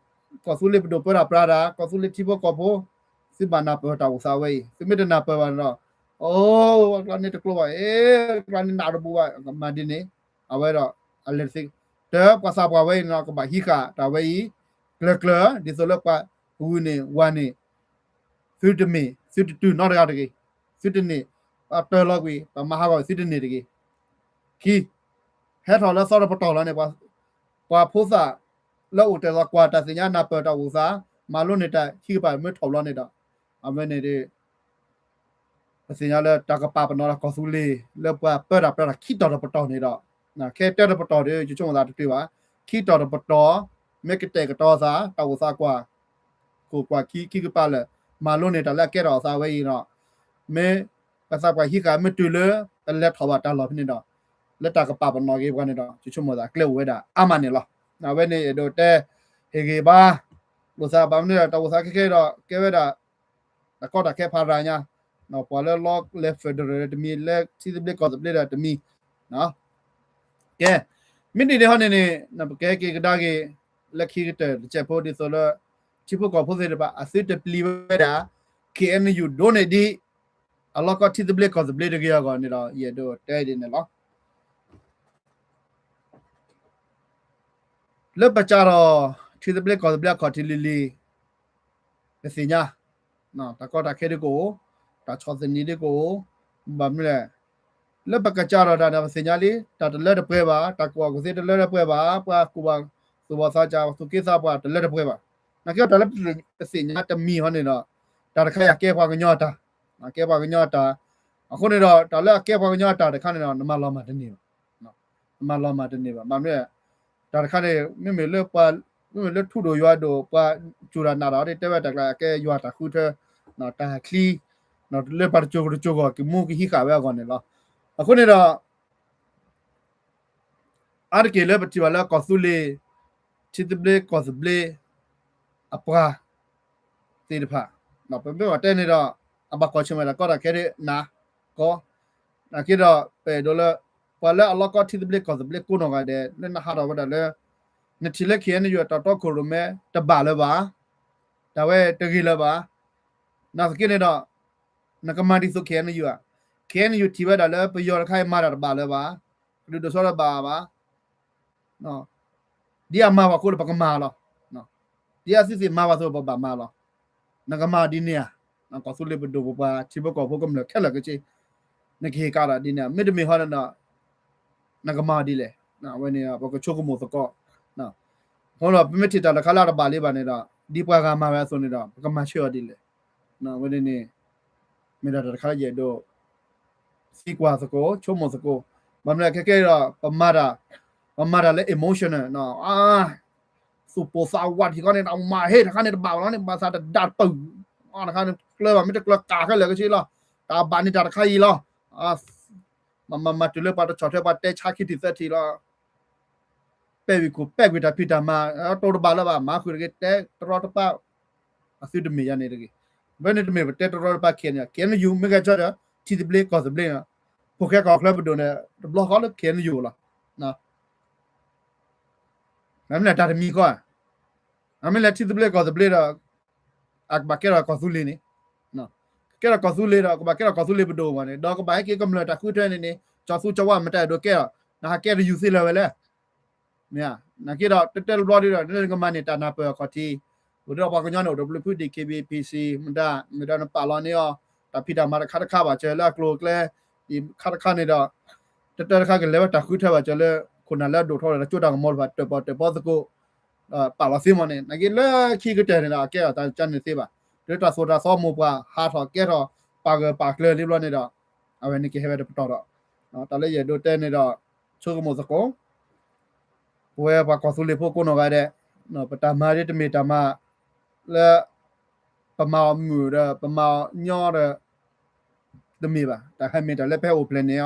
သူလ့ၤ, ကီၢ်သူလ့ၤပဒိၣ်ပၢတၢ်ပြးတၢ်, ကီၢ်သူလ့ၤထံဖိကီၢ်ဖိ, သုဘၣ်နၢ်ပၢၢ်တၢ်အိၣ်သးဝဲအံၤ, သုမ့ၢ်တနၢ်ပၢၢ်ဘၣ်န့ၣ်ဒီး, အိ, ကျါန့ၣ်တကျိဘၣ်, အ့, ကျါန့ၣ်နးတဘူးဘၣ်, ကမၤဒ်န့ၣ်, အဝဲဒီး အလဲၤတသ့, တၢ်ပှၤသးပှၢ်ဝဲအံၤန့ၣ်ဒီး ကဘၣ်ဟံးဃာ်တၢ်ဝဲအံၤ, ကျၢၤကျၢၤ ဒ်သိးလၢပှၤဂုာ်န့ၢ်ဝၤန့ၢ် သုတမ့ၢ် သုတတုၤနီတဂၤတဂ့ၤ, သုတန့ၢ်, ပှၤတၢၢ်လီၤကွံာ် ပှၤမၤဟးဂီၤ သုတန့ၢ်တဂ့ၤ. ခံ, ဟဲထီၣ်လၢသီတပတီၢ်လီၤန့ၣ်, ပှၤဖိသၣ်လၢအိၣ်တဲာ်လီၤကွၢ်တၢ်သ့ၣ်ညါနၢ်ပၢၢ်တၢ်အိၣ်သး, မၤလိန့ၢ်တၢ်ခံကပၤမ့ၢ်ထီၣ်လီၤန့ၣ်ဒီး, အဝဲန့ၣ်ဒီး ပသ့ၣ်ညါလၢတၢ်ကပာ်ပနီၣ်လၢကီၢ်သူလ့ၤ လၢပှၤပၢတၢ်ပြးတၢ်ခံတီၤတပတီၢ်န့ၣ်ဒီး, ခဲတၢတပတီၢ်ဒီး ယဆိကမိၣ်သးတတုၤဘၣ်, ခံတီၤတပတီၢ်, မ့ၢ်ကတဲာ်ကတီၤသး တၢ်အိၣ်သးကွၢ်, ကိၢ်ကွၢ်ခံ ခံကပၤလၢာ်, မၤလိန့ၢ်တၢ်လၢအကဲထီၣ်အသးဝဲအံၤဒီး, မ့ၢ်ပှၤသးပှၢ်ဟံးဃာ်မ့ၢ်တုၤလၢ ပလဲၤထီၣ်ဘၣ်တၢ်လီၢ်ဖဲန့ၣ်ဒီး, လၢတၢ်ကပာ်ပနီၣ်က့ၤပှၤန့ၣ်ဒီး ယဆိကမိၣ်သးကျဲအိၣ်ဝဲဒၣ်အါမးန့ၣ်လီၤ. အဝဲန့ၣ်အဲၣ်ဒိးတဲ ဟ့ၣ်ဂ့ၤဘါ လိာ်သးဘၣ်မနုၤဒီး တၢ်အိၣ်သးခဲခဲဒီး ကဲဝဲဒၣ် တၢ်ကီတၢ်ခဲဖးရၤညါ, ပှၤလၢလီလၢ federal တမံၤ လၢထံသဘျ့ကီၢ်သဘျ့ဒီးတမံၤ, ကဲ, မ့ၢ်ဒ်န့ၣ်ဟီန့ၣ်န့ၣ် ပကဟဲက့ၤကဒါက့ၤ လၢခံကတၢၢ်တစဲးဖိဒ်သိးလၢ ထံဖိကီၢ်ဖိသ့ၣ်တဖၣ် အသုတပျံၤဝဲဒၣ် KNU ဒိၣ်န့ၢ်ဒံး အလီၢ်ကီၢ်ထံသဘျ့ကီၢ်သဘျ့တဂ့ၤအဂီၢ်န့ၣ်ဒီး ယအဲၣ်ဒိးတဲဒ်န့ၣ်လီၤ. လၢပစးထီၣ် ထံသဘျ့ကီၢ်သဘျ့အခီၣ်ထံးလံၤလံၤ ပသ့ၣ်ညါ, တၢ်ကီတၢ်ခဲဒ်ကအိၣ်, တၢ်ဆီၣ်သနံးဒ်ကအိၣ်, ဘၣ်မနုၤလဲၣ်, လၢပကစးထီၣ်တၢ်န့ၣ် ပသ့ၣ်ညါလံ, တၢ်တလၢတပှဲၤဘၣ်, တၢ်ကူၣ်ဘၣ်ကူၣ်သ့တလၢတပှဲၤဘၣ်, ပှၤကူၣ်ဘၣ်သူၣ်ဘီၣ်သးစၢ် သူၣ်က့သးပှၢ်တလၢတပှဲၤဘၣ်. နာ်က့ဒီးတၢ်လၢပသ့ၣ်ညါတမံၤဟီန့ၣ်ဒီး တၢ်တခါအံၤအကဲပှၤကညီအတၢ်, ကဲပှၤကညီအတၢ်, အဃိန့ၣ်ဒီး တၢ်လၢအကဲပှၤကညီအတၢ်တခါန့ၣ်ဒီး နမၤလီၤမၢ်တန့ၢ်ဘၣ် နမၤလီၤမၢ်တန့ၢ်ဘၣ်. ဘၣ်မနုၤလဲၣ်, တၢ်တခါန့ၣ် မ့မ့ၢ်လၢပှၤ, မ့မ့ၢ်လၢထူဒိၣ်ယွၤဒိၣ် ပှၤစူၢ်တၢ်နာ်တၢ်ဒီး တဲဝဲတၢ်ကျါအကဲယွၤတၢ်ဃုထၢ, တၢ်ချံ, လၢပှၤတစိၤတစိၤဂီၢ် ကမူကဟံးဃာ်ဝဲအဂီၢ်န့ၣ်လီၤ. အဃိန့ၣ်ဒီး အါတက့ၢ်လၢပထံၣ်ဘၣ်လၢကီၢ်သူလ့ၤ, ထံသဘျ့ကီၢ်သဘျ့ အပှၤသ့ၣ်တဖၣ်, ပမ့ၢ်ဘၣ်တဲန့ၣ်ဒီး အဘၣ်ကွၢ်ဆၢၣ်မဲာ်တၢ်ကီတၢ်ခဲဒ်နၤကီ, နာ်က့ဒီး ပအဲၣ်ဒိးလၢ ပှၤလၢအလီၢ်ကီၢ်ထံသဘျ့ကီၢ်သဘျ့ကိးနီၢ်ဂၤဒဲး လၢနဟးထီၣ်ဝဲဒၣ်လၢ နထံၣ်လၢ KNU အတၢ်တီခိၣ်ရိၣ်မဲ တဘၣ်လၢၤဘၣ်, တၢ်ဝဲတဂ့ၤလၢၤဘၣ်. နာ်သက့န့ၣ်ဒီး နကမၤဒ်သိး KNU ဧါ, KNU ထံၣ်ဝဲဒၣ်လၢပယီၤတခါအံၤမၤတၢ်တဘၣ်လၢၤဘၣ်, ကလုာ်ဒိၣ်ထီၣ်တဘၣ်ဘၣ် ဒ်အမၤပှၤအဃိဒီး ပကမၤလီၤ. ဒ်အသုသ့ၣ်မၤပှၤအသိး ပဘၣ်မၤလီၤ. နကမၤဒ်န့ၣ်ဧါ, ကီၢ်သူလ့ၤပဒိၣ်ပပှၢ် ထံဖိကီၢ်ဖိကမျၢၢ်ခဲလၢာ်ခဲဆ့, နကဟ့ၣ်ကးဒၣ်ဒ်န့ၣ်ဧါ, မ့တမ့ၢ်ဟီဒီး နကမၤဒ်လဲၣ်. အဝဲန့ၣ် ပကဆိကမိၣ်သကိး, အဃိဒီး ပမ့ၢ်ထံၣ်တၢ်တခါလၢအတဘၣ်လံဘၣ်န့ၣ်ဒီး ဒ်ပှၤဂၤမၤဝဲအသိးန့ၣ်ဒီး ပကမၤဆၢအီၤဒ်လဲၣ်. အဝဲန့ၣ်န့ၣ် မ့ၢ်ဒၣ်တၢ်တခါလၢယအဲၣ်ဒိး သံကွၢ်သကိး ဆိကမိၣ်သကိး, ဘၣ်မနုၤလဲၣ် ခဲကဲဒီး ပမၤတၢ်, ပမၤတၢ်လၢ emotional န့ၣ်, သူၣ်ပိၢ်သးဝးထံၣ်ခီန့ၣ် တၢ်မၤဟ့ၣ်တခါန့ၣ်တဘၣ်ဘၣ်လီၤန့ၣ် ဘၣ်သးတဒၣ်တပူၤ, တခါန့ၣ်ကျၢၤဘၣ် မ့ၢ်တကျၢၤကးခဲလၢာ်ခဲဆ့လီၤ, တၢ်ဘၣ်န့ၣ်တၢ်တခါအံၤလီၤ. မၤမၤမၤတုၤလၢပှၤတဆီၣ်ထွဲ ပှၤတဲဆါခံထံၣ်သၢထံၣ်လီၤ. ပဲာ်ဝံၤခိၣ် ပဲာ်ကွံာ်တၢ်ဖံးတၢ်မၤ တိတဘၣ်လၢၤဘၣ် မၤဃုာ်တဂ့ၤ တဲတရီတပါ အသုတမ့ၢ်ယၤန့ၣ်တဂ့ၤ. ဖဲန့ၣ်တမ့ၢ်ပတဲတရီတပါ KNU, KNU မ့ၢ်ဂဲၤဆၢထၢၣ် ထံသဘျ့ကီၢ်သဘျ့န့ၣ်, ဖိၣ်ဃဲကီၢ်ချၢပဒိၣ်န့ၣ် တဘျီဃီလၢ KNU လီၤ. မ့ၢ်လၢတၢ်တမံၤဃီဧါ, မ့ၢ်လၢထံသဘျ့ကီၢ်သဘျ့ဒီး အကဘၣ်ကဲထီၣ်ကီၢ်သူလ့ၤန့ၣ်, က ကဲထီၣ်ကီၢ်သူလ့ၤဒီး ကဘၣ်ကဲထီၣ်ကီၢ်သူလ့ၤပဒိၣ်မးန့ၣ် ဒီးကဘၣ်ဟဲက့ၤကမျၢၢ်တၢ်ဃုထၢန့ၣ်န့ၣ် ကၠီၤသူကၠီၤဝါမတၤအဲၣ်ဒိးကဲထီၣ် နဟးကဲတယူၤသ့လၢၤဝဲလဲၣ်. မ့ၢ်ဧါ, နာ်က့ဒီး တတဲတဘျီဒ်ဒီး နကမၤန့ၢ်တၢ်နၢ်ပၢၢ်အခီၣ်ထံး, အိၣ်ဒီးပှၤကညီန့ၣ် အိၣ်တဘျုးဖု ဒီး ခ့ဘံၣ် ပံၣ်စံၣ် မတၤ မ့ၢ်ဒီးနပာ်လီၤန့ၢ်အီၤ တၢ်ဖံးတၢ်မၤတခါတခါဘၣ်စၢၤလၢအကျိၤအကျဲ အံၤခါတခါန့ၣ်ဒီး တတၢတခါကလဲၤဝဲတၢ်ဃုထၢဘၣ်စၢၤလၢ ခိၣ်နၢ်လၢအဒိၣ်ထီၣ်ဒီးတၢ်စိတၢ်ကမီၤတဖၣ် တၢၣ်ပီၣ်တၢၣ်ပီသကိး ပာ်လီၤသ့မးန့ၣ် နာ်က့လၢခံကတၢၢ်န့ၣ်ဒီး အကဲထီၣ်တၢ်ကန့ၣ်သ့ဘၣ်. တုၤတၢ်သိၣ်တၢ်သီမိၢ်ပှၢ် ဟးထီၣ်ကဲထီၣ် ပာ်ဂၢၢ်ပာ်ကျၢၤလံဘျီန့ၣ်ဒီး အဝဲန့ၣ်ကဟဲဝဲတပတီၢ်ဒီး တၢ်လၢယအဲၣ်ဒိးတဲန့ၣ်ဒီး ဆိကမိၣ်သကိး ပဝဲပှၤကီၢ်သူလ့ၤဖိကိးနီၢ်ဂၤဒဲး ပတၢ်မၤဒ်တမ့ၢ်တၢ်မၤ လၢ ပမၤအီၤမုာ်ဒီး ပမၤအီၤညီဒီး တမ့ၢ်ဘၣ်. တၢ်ဟဲမ့ၢ်တၢ်လၢပဟဲအိၣ်ဖျဲၣ်န့ၢ်အီၤ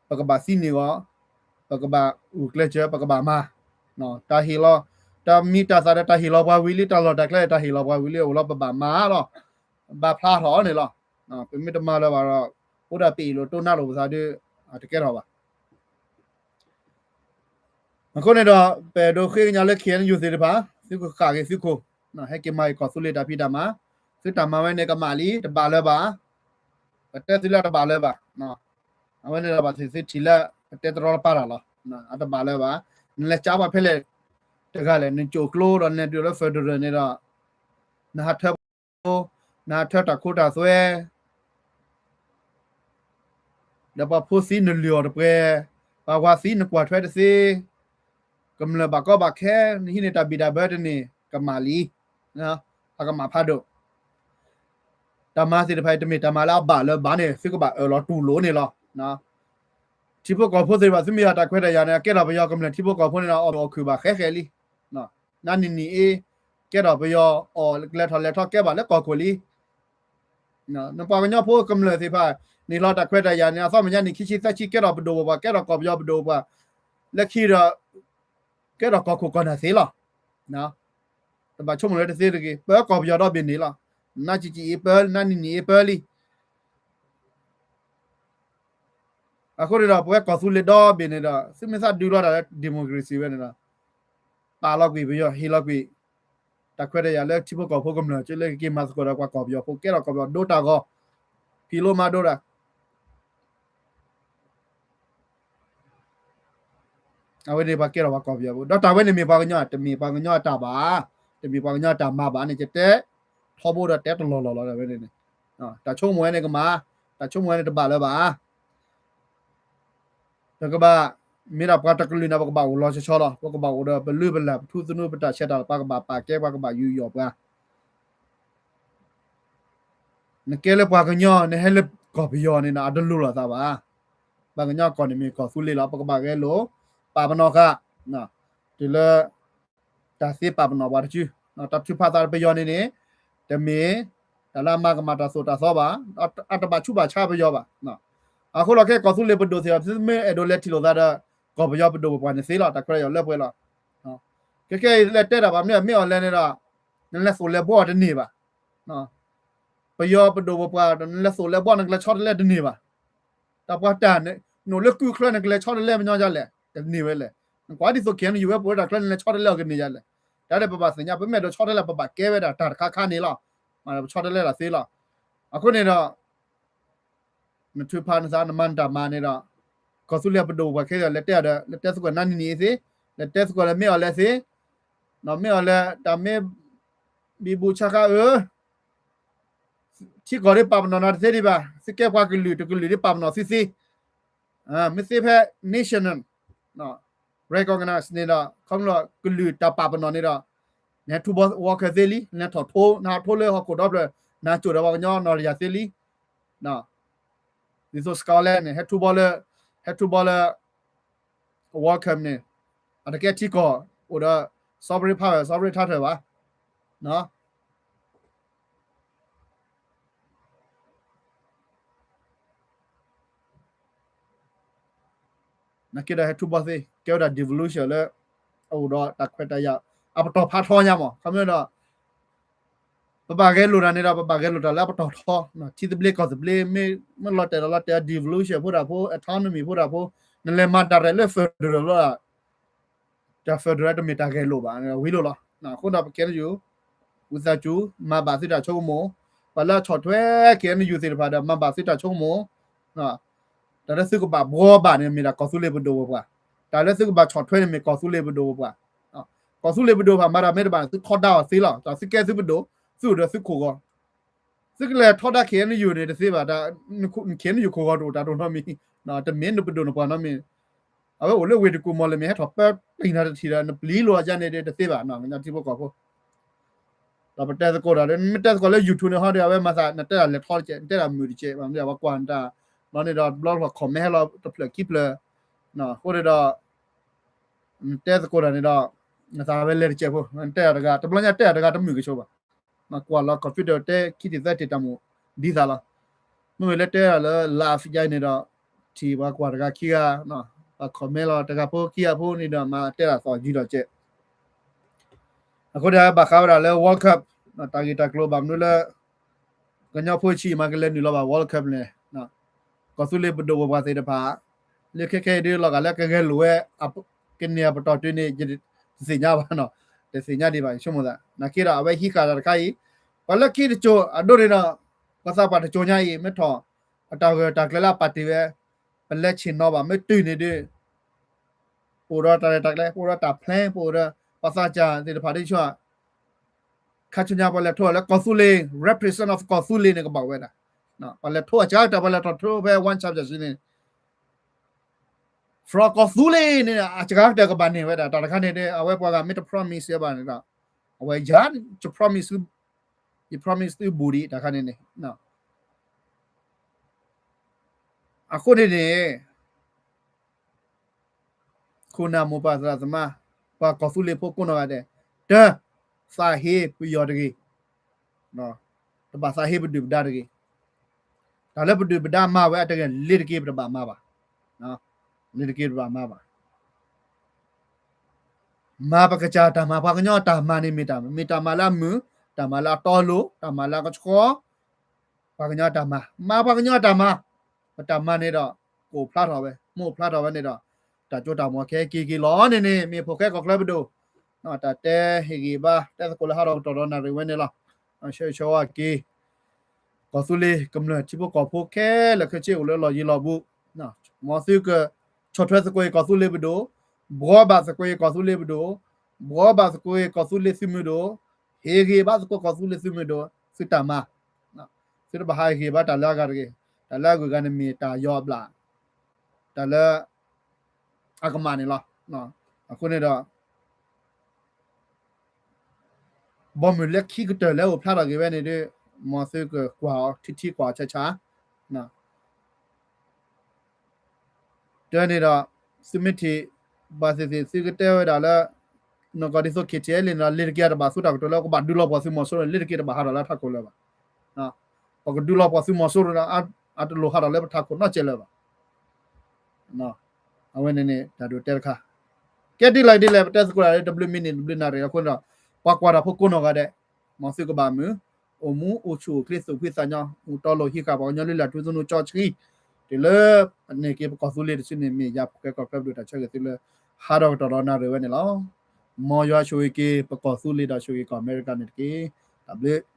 ပကဘၣ်သံန့ၢ်အီၤ ပကဘၣ်အုၣ်ကျဲးစၢး ပကဘၣ်မၤ တၢ်ဟ့ၣ်လီၤ တၢ်မံၤတၢ်သၣ်ဒီးတၢ်ဟ့ၣ်လီၤပှၤဝံၤလံ တၢ်လီၢ်တၢ်ကျဲတၢ်ဟ့ၣ်လီၤပှၤဝံၤလံ အိၣ်လီၤပဘၣ်မၤလီၤ ဘၣ်ဖျါထီၣ်အီၤန့ၣ်လီၤ. ပမ့ၢ်တမၤလၢၤဘၣ်ဒီး အိၣ်ဒၣ်ပအ့ၣ်လိာ်တိၢ်နါလိာ်ပသးဒီး အတကဲထီၣ်ဘၣ်. အဃိန့ၣ်ဒီး ပအဲၣ်ဒိးဃ့ကညးလၢ ခ့ၣ်အဲၣ်ယူၣ် သ့ၣ်တဖၣ် သုကဃၣ်က့ၤသုခိၣ် ဟဲက့ၤမၤက့ၤကီၢ်သူလ့ၤတၢ်ဖံးတၢ်မၤ သုတၢ်မၤဝဲန့ၣ်ကမၣ်လံ တဘၣ်လၢၤဘၣ် ပတဲသုလၢတဘၣ်လၢၤဘၣ်. အဝဲန့ၣ်ဒီး ဘၣ်သ့ၣ်သ့ၣ်ထံၣ်လၢ ပတဲတရီတပါတၢ်လီၤ. အတဘၣ်လၢၤဘၣ်. နလဲၤကးပှၤဖဲလဲၣ်တဂၤလဲၣ် နကၠိၣ်ကျိဒီးနလဲၤဒုးလၢ federal န့ၣ်ဒီး နဟးထၢ နဟးထၢတၢ်ခိတၢ်သွဲ ဒီးပှၤဖိသံနလုၢ်အီၤတပှဲၤ, ပှၤဝၤသံနကွၢ်ထွဲတသ့, ကမျၢၢ်ဘၣ်ကီဘၣ်ခဲ နဟံးန့ၢ်တၢ်ဘံၣ်တၢ်ဘၢတန့ၢ် ကမၣ်လံ. အကမၣ်ဖးဒိၣ်. တၢ်မၤသ့ၣ်တဖၣ်အံၤ တမ့ၢ်တၢ်မၤလၢအဘၣ်လၢၤဘၣ်န့ၣ် သုကဘၣ်အၢၣ်လီၤတူၢ်လိာ်န့ၣ်လီၤ. ထံဖိကီၢ်ဖိသ့ၣ်တဖၣ် သုမ့ၢ်ဟးတၢ်ခွဲးတၢ်ယာ်န့ၣ် အကဲထီၣ်ပယီၤကမျၢၢ်ထံဖိကီၢ်ဖိန့ၣ်ဒီး အီၣ်ဘၣ်အီၣ်ခုၣ်ဘၣ်ဃဲဃဲလံ. နနံၤနံၤအ့ ကဲထီၣ်ပယီၤအီၣ်လဲၤထီၣ်လဲၤထီၣ်ကဲဘၣ်လၢကီၢ်ခိၣ်လံ. နပှၤကညီဖိကမျၢၢ်သ့ၣ်တဖၣ် န့ၢ်လီၤတၢ်ခွဲးတၢ်ယာ်န့ၣ် အသီမဲာ်ညါနံၣ်ခံဆံသၢဆံ ကဲထီၣ်ပဒိၣ်ပပှၢ် ကဲထီၣ်ကီၢ်ပယီၤပဒိၣ်ပပှၢ် လၢခံဒီး ကဲထီၣ်ကီၢ်ခိၣ်ကီၢ်နၢ်သ့လီၤ. တဘၣ်ဆိကမိၣ်လၢတသ့တဂ့ၤ ပၢကီၢ်ပယီၤဒီဘ့ၣ်န့ၣ်လီၤ. နနံၤနံၤအ့ပၢ နနံၤနံၤအ့ပၢလံ. အဃိန့ၣ်ဒီး ပဝဲကီၢ်သူလ့ၤဒီဘ့ၣ်န့ၣ်ဒီး သုမ့ၢ်သးဒုးလီၤတၢ်လၢ democracy ဝဲန့ၣ်ဒီး ပာ်လီၤကွံာ်ပယီၤ ဟ့ၣ်လီၤကွံာ် တၢ်ခွဲးတၢ်ယာ်လၢထံဖိကီၢ်ဖိကမျၢၢ် ကလၢကက့ၤမၤသကိးဒီးပှၤကီၢ်ပယီၤဖိ ကဲထီၣ်ကီၢ်ပယီၤဒိတၢ်ဂီၤ ဖံးလိမၤဒိတၢ် အဝဲန့ၣ်ပှၤကဲထီၣ်ပှၤကီၢ်ပယီၤဖိ ဒီးတၢ်ဝဲန့ၣ်မ့ၢ်ပှၤကညီ တမ့ၢ်ပှၤကညီအတၢ်ဘၣ်, တမ့ၢ်ပှၤကညီအတၢ်မၤဘၣ်န့ၣ် ကတဲထီဘိဒီးတဲတလီၢ်လီၢ်လီၤဝဲန့ၣ်. တၢ်ဆိကမိၣ်ဝဲန့ၣ်ကမၣ်, တၢ်ဆိကမိၣ်ဝဲန့ၣ်တဘၣ်လၢၤဘၣ်. ပကဘၣ် မ့ၢ်ဒၣ်ပှၤတကလုာ်န့ၣ် ပကဘၣ်အိၣ်လီၤဆီဆီလီၤ. ပကဘၣ်အိၣ်ဒီးပလုၢ်ပလၢ် ပထူသနူ ပတၢ်ဆဲးတၢ်လၤ ပှၤကဘၣ်ပာ်ကဲ ပှၤကဘၣ်ယူးယီၣ်ပှၤ နကဲလၢပှၤကညီ နဟဲလၢကီၢ်ပယီၤန့ၣ် အတလိၤလိာ်သးဘၣ်. ပှၤကညီကီၢ်န့ၣ်မ့ၢ်ကီၢ်သူလ့ၤလီၤ. ပကဘၣ်ဂဲၤလိာ် ပာ်ပနီၣ်ဃာ် တုၤလၢ တၢ်သ့ပာ်ပနီၣ်ပှၤတစု, တၢ်ထုးဖးသးပယီၤန့ၣ်န့ၣ် တမ့ၢ် တၢ်လၢအမၤကမၣ်တၢ်သိၣ်တၢ်သီဘၣ်, အတဘၣ်ဆူးဘၣ်ဆါပယီၤဘၣ်. အဃိလီၤခဲကီၢ်သူလ့ၤပဒိၣ်သ့ၣ်တဖၣ် သုမ့ၢ်အဲၣ်ဒိးလဲၤထံၣ်လိာ်သးဒီး ကီၢ်ပယီၤပဒိၣ်ပပှၢ်န့ၣ်သ့လီၤ. တၢ်ခွဲးတၢ်ယာ်လၢပှဲၤလီၤ. ခဲကဲအံၤလဲၤတဲတၢ်ဘၣ်မနုၤ မ့ၢ်အီၤလဲၣ်န့ၣ်ဒီး နလဲၤသိၣ်လဲၤဘှီအီၤတန့ၢ်ဘၣ်. ပယီၤပဒိၣ်ပပှၢ်ဒီး နလဲၤသိၣ်လဲၤဘှီ နကလဲၤဆီတလဲတန့ၢ်ဘၣ်. တၢ်ပှၤတၢ်န့ၣ် နအိၣ်လၢကုၢ်ချၢ နကလဲၤဆီတလဲမညီဒ်လဲၣ် တန့ၢ်ဝဲလဲၣ်. နကွၢ်ဒ်သိး ခ့ၣ်အဲၣ်ယူၣ် ဝဲပဝဲတၢ်ချၢ နလဲၤဆီတလဲအီၤကန့ၢ်ဒ်လဲၣ်. တၢ်ဒ်ပဘၣ်သ့ၣ်ညါ ပမ့ၢ်အဲၣ်ဒိးဆီတလဲ ပဘၣ်ကဲဝဲဒၣ်တၢ်တခါခါန့ၣ်လီၤ. ပဆီတလဲလီၤသ့လီၤ. အဃိန့ၣ်ဒီး နထုးဖးနသး နမၤနတၢ်မၤန့ၣ်ဒီး ကီၢ်သူလ့ၤပဒိၣ်ပပှၢ်ခဲအံၤ လဲၤတဲအီၤဒီး လဲၤတဲသကိးနါနံၤနံၤအ့သ့, လဲၤတဲသကိးလၢမ့ၢ်အီၤလဲၣ်သ့, မ့ၢ်အီၤလဲၣ် တၢ်မ့ၢ် ဘံဘူဆါဃါအၢ ထံကီၢ်ဒ်ပာ်ပနီၣ်နၤတသ့ဒံးဘၣ်, သုကဲပှၤကလုာ်တကလုာ်ဒ်ပာ်ပနီၣ်သုသ့, မ့ၢ်သ့ဖဲ national recognize န့ၣ်ဒီး ခီဖျိကလုာ်တၢ်ပာ်ပနီၣ်န့ၣ်ဒီး နဟဲထူဘီ World Cup သ့လံ, နဟဲထီၣ်ထိ နဟဲထီၣ်ထိလၢဟီၣ်ခိၣ်ဒီဖျၢၣ် နဟဲစိာ်ဒီးပှၤကညီနီၢ်တယၢ်သ့လံ. ဒ်သိး Scotland န့ၣ် ဟဲထူဘီလၢ ဟဲထူဘီလၢ World Cup န့ၣ် အတကဲထံကီၢ်အိၣ်ဒီး sovereign power sovereign title ဘၣ်. နာ်က့ဒီးဟဲထူဘီသ့ ကဲဝဲဒၣ် devolution လၢ အအိၣ်ဒီးတၢ်ခွဲးတၢ်ယာ် အပတီၢ်ဖးထီညါမး ခီဖျိဒီး ပဘၣ်ဂဲၤလိာ်တၢ်န့ၣ်ဒီး ပဘၣ်ဂဲၤလိာ်တၢ်လၢအပတီၢ်ထီ, ထံသဘျ့ကီၢ်သဘျ့ မ့ၢ်လီၤတဲာ်ဒီးလီၤတဲာ် devolution ဖိတၢ်ဖိ autonomy ဖိတၢ်ဖိ နလဲၤမၤ direct လၢ federal လီၤ. တၢ် federal တမ့ၢ်တၢ်ဂဲၤလိာ်ဘၣ် ဝံၤလိာ်လီၤ. အဃိဒီးပကဲထီၣ်ယူၢ် ဝံသးစူၤ မၤဘၣ်သုတၢ်ဆိကမိၣ်, ပှၤလၢဆီၣ်ထွဲ KNU သ့ၣ်တဖၣ်ဒီး မၤဘၣ်သုတၢ်ဆိကမိၣ်, တၢ်လၢသုကဘၣ်ဘှီဘၣ်န့ၣ် မ့ၢ်ဒၣ်ကီၢ်သူလ့ၤပဒိၣ်ပပှၢ်, တၢ်လၢသုကဘၣ်ဆီၣ်ထွဲန့ၣ် မ့ၢ်ကီၢ်သူလ့ၤပဒိၣ်ပပှၢ်, ကီၢ်သူလ့ၤပဒိၣ်တဖၣ်မၤတၢ်မ့ၢ်တဘၣ်န့ၣ် သုထီဒါအီၤသ့လီၤ, တၢ်သုကဲသုပဒိၣ်, သုအိၣ်ဒီးသုခိၣ်ဂီၤ, သုကလဲၤထီဒါ KNU န့ၣ်တသ့ဘၣ်, KNU ခိၣ်ဂီၤတအိၣ်တၢ်ဒိၣ်နီတမံၤ, တမ့ၢ်နပဒိၣ်နပှၢ်နီတမံၤ, အဝဲအိၣ်လၢဝ့ၢ်တကူၢ်မီၢ်လၢမ့ၢ်ဟဲထီၣ်ပၢပျံၤနၤတထံၣ်ဒီး နပျံၤလိာ်အယါန့ၣ်ဒီးတသ့ဘၣ်နီၤ ကညီထံဖိကီၢ်ဖိ ဒီးပတဲသကိးတၢ်ဒီး မ့ၢ်တဲသကိးလၢ YouTube န့ၣ်ဟီဒီး အဝဲမၤသး နတဲဒၣ်လဲၤထီတကဲး နတဲဒၣ်မုာ်တကဲး ဘၣ်မနုၤအဝဲကွၢ်နတၢ်, ဘျီန့ၣ်ဒီး တဘျီတခီၣ် comment ဟဲလီၤတဖျၢၣ်ခံဖျၢၣ်, အဃိန့ၣ်ဒီး နတဲသကိးတၢ်န့ၣ်ဒီး နသးဝဲလဲၤတကဲးဖိ နတဲတၢ်တဂၤ တဘျီညါတဲတၢ်တဂၤတမုာ်ကဆိဘၣ်, ကွၢ်လီၤ computer တဲခံထံၣ်သၢထံၣ်တၢ်မူး ဒ်သးလီၤ, မ့မ့ၢ်လၢတဲတၢ်လၢ live ယါန့ၣ်ဒီး ထံၣ်ပှၤကွၢ်တဂၤခံဂၤ, ပှၤ comment လီၤ တဂၤဖိခံဂၤဖိန့ၣ်ဒီး မၤတဲတၢ်သီၣ်ယံၤဒီးကဲး အဃိဒီးဘၣ်ဃးဝဲဒၣ်လၢ World Cup တၢ်ဂ့ၢ်တၢ်ကျိၤဘၣ်မနုၤလၢ ကညီဖိဆံးမၤကလဲၤနုာ်လီၤဘၣ် World Cup န့ၣ်, ကီၢ်သူလ့ၤပဒိၣ်ပပှၢ်သ့ၣ်တဖၣ်, လၢခဲခဲအံၤဒ်လီၤဂာ်လၢကဂဲၤလိာ်ဝဲ ကန့ၢ်အပတီၢ်တုၤန့ၣ် ယတသ့ၣ်ညါဘၣ်နီၤ, တသ့ၣ်ညါဒံးဘၣ် ယဆိကမိၣ်သး နာ်က့ဒီး အဝဲဟံးဃာ်တၢ်တခါအံၤ, ပှၤလၢခံတစိၤအဒိန့ၣ်ဒီး ပှၤသးပှၢ်တစိၤညါအံၤ မ့ၢ်ထီၣ် အတၢ်ဂၢၢ်တၢ်ကျၢၤလၢအပာ်တ့ၢ်ဝဲ, ပလဲၤဆ့ၣ်နီၤဘၣ် မ့ၢ်တုၤန့ၣ်ဒီး ပအိၣ်ဒီးတၢ်ရဲၣ်တၢ်ကျဲၤ ပအိၣ်ဒီးတၢ် plan ပအိၣ်ဒီး ပှၤသးစၢ်သ့ၣ်တဖၣ်ဒ်ဆိ ခါဆူညါပှၤလဲၤထီၣ်လၢကီၢ်သူလ့ၤ represent of ကီၢ်သူလ့ၤန့ၣ်ကဘၣ်ဝဲဒၣ်, ပှၤလဲၤထီၣ်အစှၤကတၢၢ် ပှၤလဲၤထီၣ်ထီဖဲ One Championship န့ၣ် from ကီၢ်သူလ့ၤန့ၣ် အစှၤကတၢၢ်ကဘၣ်န့ၢ်ဝဲဒၣ် တၢ်တခါန့ၣ်ဒီး အဝဲပှၤဂၤမ့ၢ်တ promise ဘၣ်န့ၣ်ဒီး အဝဲယၤ ယ promise သု ယ promise သုဘူးဒံး တၢ်တခါန့ၣ်န့ၣ် အဃိန့ၣ်န့ၣ် ခိၣ်နၢ်မိၢ်ပၢ်သရၣ်သမါ ပှၤကီၢ်သူလ့ၤဖိကိးနီၢ်ဂၤဒဲး တၢ်သးဟ့ပယီၤတဂ့ၤ, တဘၣ်သးဟ့ပဒုၣ်ပဒါတဂ့ၤ, တၢ်လၢပဒုၣ်ပဒါမၤဝဲအတဂ့ၤ လ့ၤတက့ၤပတဘၣ်မၤဘၣ်, လ့ၤတက့ၤပတဘၣ်မၤဘၣ်, မၤပကစၢ်တၢ်မၤ ပှၤကညီတၢ်မၤန့ၣ်မ့ၢ်တၢ် မ့ၢ်တၢ်မၤလၢအမုာ်, တၢ်မၤလၢအတီအလိၤ, တၢ်မၤလၢအကဆှီ ပှၤကညီတၢ်မၤ, မၤပှၤကညီတၢ်မၤ, ပတၢ်မၤန့ၣ်ဒီး ကအိၣ်ဖျါထီၣ်ဝဲ, မ့ၢ်အိၣ်ဖျါထီၣ်ဝဲန့ၣ်ဒီး တၢ်စိတၢ်ကမီၤကဟဲက့ၤက့ၤလီၤန့ၣ်န့ၣ် မ့ၢ်ဖိၣ်ဃဲကီၢ်ချၢပဒိၣ်, တၢ်တဲဟ့ၣ်ဂံၢ်ဘါ တဲသကိးလၢဟးထီၣ်ကတီၢ်ဒီးနၣ်ရံၣ်ဝဲန့ၣ်လီၤ. ဆၢဂ့ၤဆၢဝါက့ၤ ကီၢ်သူလ့ၤကမျၢၢ်ထံဖိကီၢ်ဖိခဲလၢာ်ခဲဆ့အိၣ်လၢလီၢ်ယံၤလီၢ်ဘူး, မ်သုကဆီၣ်ထွဲသကိးက့ၤကီၢ်သူလ့ၤပဒိၣ်, ဘှီဘၣ်သကိးက့ၤကီၢ်သူလ့ၤပဒိၣ်, ဘှီဘၣ်သကိးက့ၤကီၢ်သူလ့ၤသုးမုၢ်ဒိၣ်, ဟ့ၣ်ဂံၢ်ဘါသကိးကီၢ်သူလ့ၤသုးမုၢ်ဒိၣ် သုတၢ်မၤ, သုတဘၣ်ဟးဟ့ၣ်ဂံၢ်ဘါတၢ်လၢအဂၤတဂ့ၤ, တၢ်လၢအဂုၤအဂၤန့ၣ်မ့ၢ်တၢ်ယီၤအဘျၣ်, တၢ်လၢ အကမၣ်န့ၣ်လီၤ. အဃိန့ၣ်ဒီး ဘီမုၢ်လၢခံကတၢၢ်လၢအိၣ်ဖျါထီၣ်က့ၤဝဲန့ၣ်ဒီး မ်သုကကွၢ်အီၤထံထံကွၢ်အီၤဆးဆး, တဲန့ၣ်ဒီး သုမ့ၢ်ထံၣ် ဘၣ်သ့ၣ်သ့ၣ် သုကတဲဝဲဒၣ်လၢ နီၢ်ကီၢ်ဒ်သိး KTLA န့ၣ်ဒီး လ့ၤတက့ၤအတဘၣ်သူတၢ်ကတိၤလၢ ကဘၣ်ဒုးလီၤပှီၢ်သုးမီၤစိရိၤန့ၣ် လ့ၤတက့ၤတဘၣ်ဟးထီၣ်လၢထးခိၣ်လၢၤဘၣ်. ပကဒုးလီၤပှီၢ်သုးမီၤစိရိၤဒီး အတလိၣ်ဟးထီၣ်လၢပထးခိၣ်နီတစဲးလၢၤဘၣ်. အဝဲန့ၣ်န့ၣ် တၢ်ဒိးတဲတခါ, ကဲဒ်လဲၣ်ဒ်လဲၣ် ပတဲသကိးတၢ်လၢတဘျုးမံးနံးတဘျုးနၣ်ရံၣ်အဃိန့ၣ်ဒီး ပှၤကွၢ်တၢ်ဖိကိးနီၢ်ဂၤဒဲး မ်သုကဘၣ်မုာ် အိၣ်မူအိၣ်ဆူၣ်အိၣ်ချ့သူၣ်ဖှံသးညီ မူတီလိၤဟံးဃာ်ပှၤကညီလၢလၢ်ထူသနူကၠီဆှံ, တုၤလၢပန့ၢ်က့ၤပကီၢ်သူလ့ၤတစုန့ၣ် မ့ၢ်ယၤဖိၣ်ဃဲကီၢ်ချၢပဒိၣ်တၢ်ဆၢဂ့ၤသုလၢ ဟးထီၣ်ကတီၢ်ဒီးနၣ်ရံၣ်ဝဲန့ၣ်လီၤ. မ်ယွၤဆိၣ်ဂ့ၤက့ၤ ပကီၢ်သူလ့ၤဒီးဆိၣ်ဂ့ၤကီၢ်အမဲရကၤန့ၣ်တက့ၢ်. တၢ်ဘျုး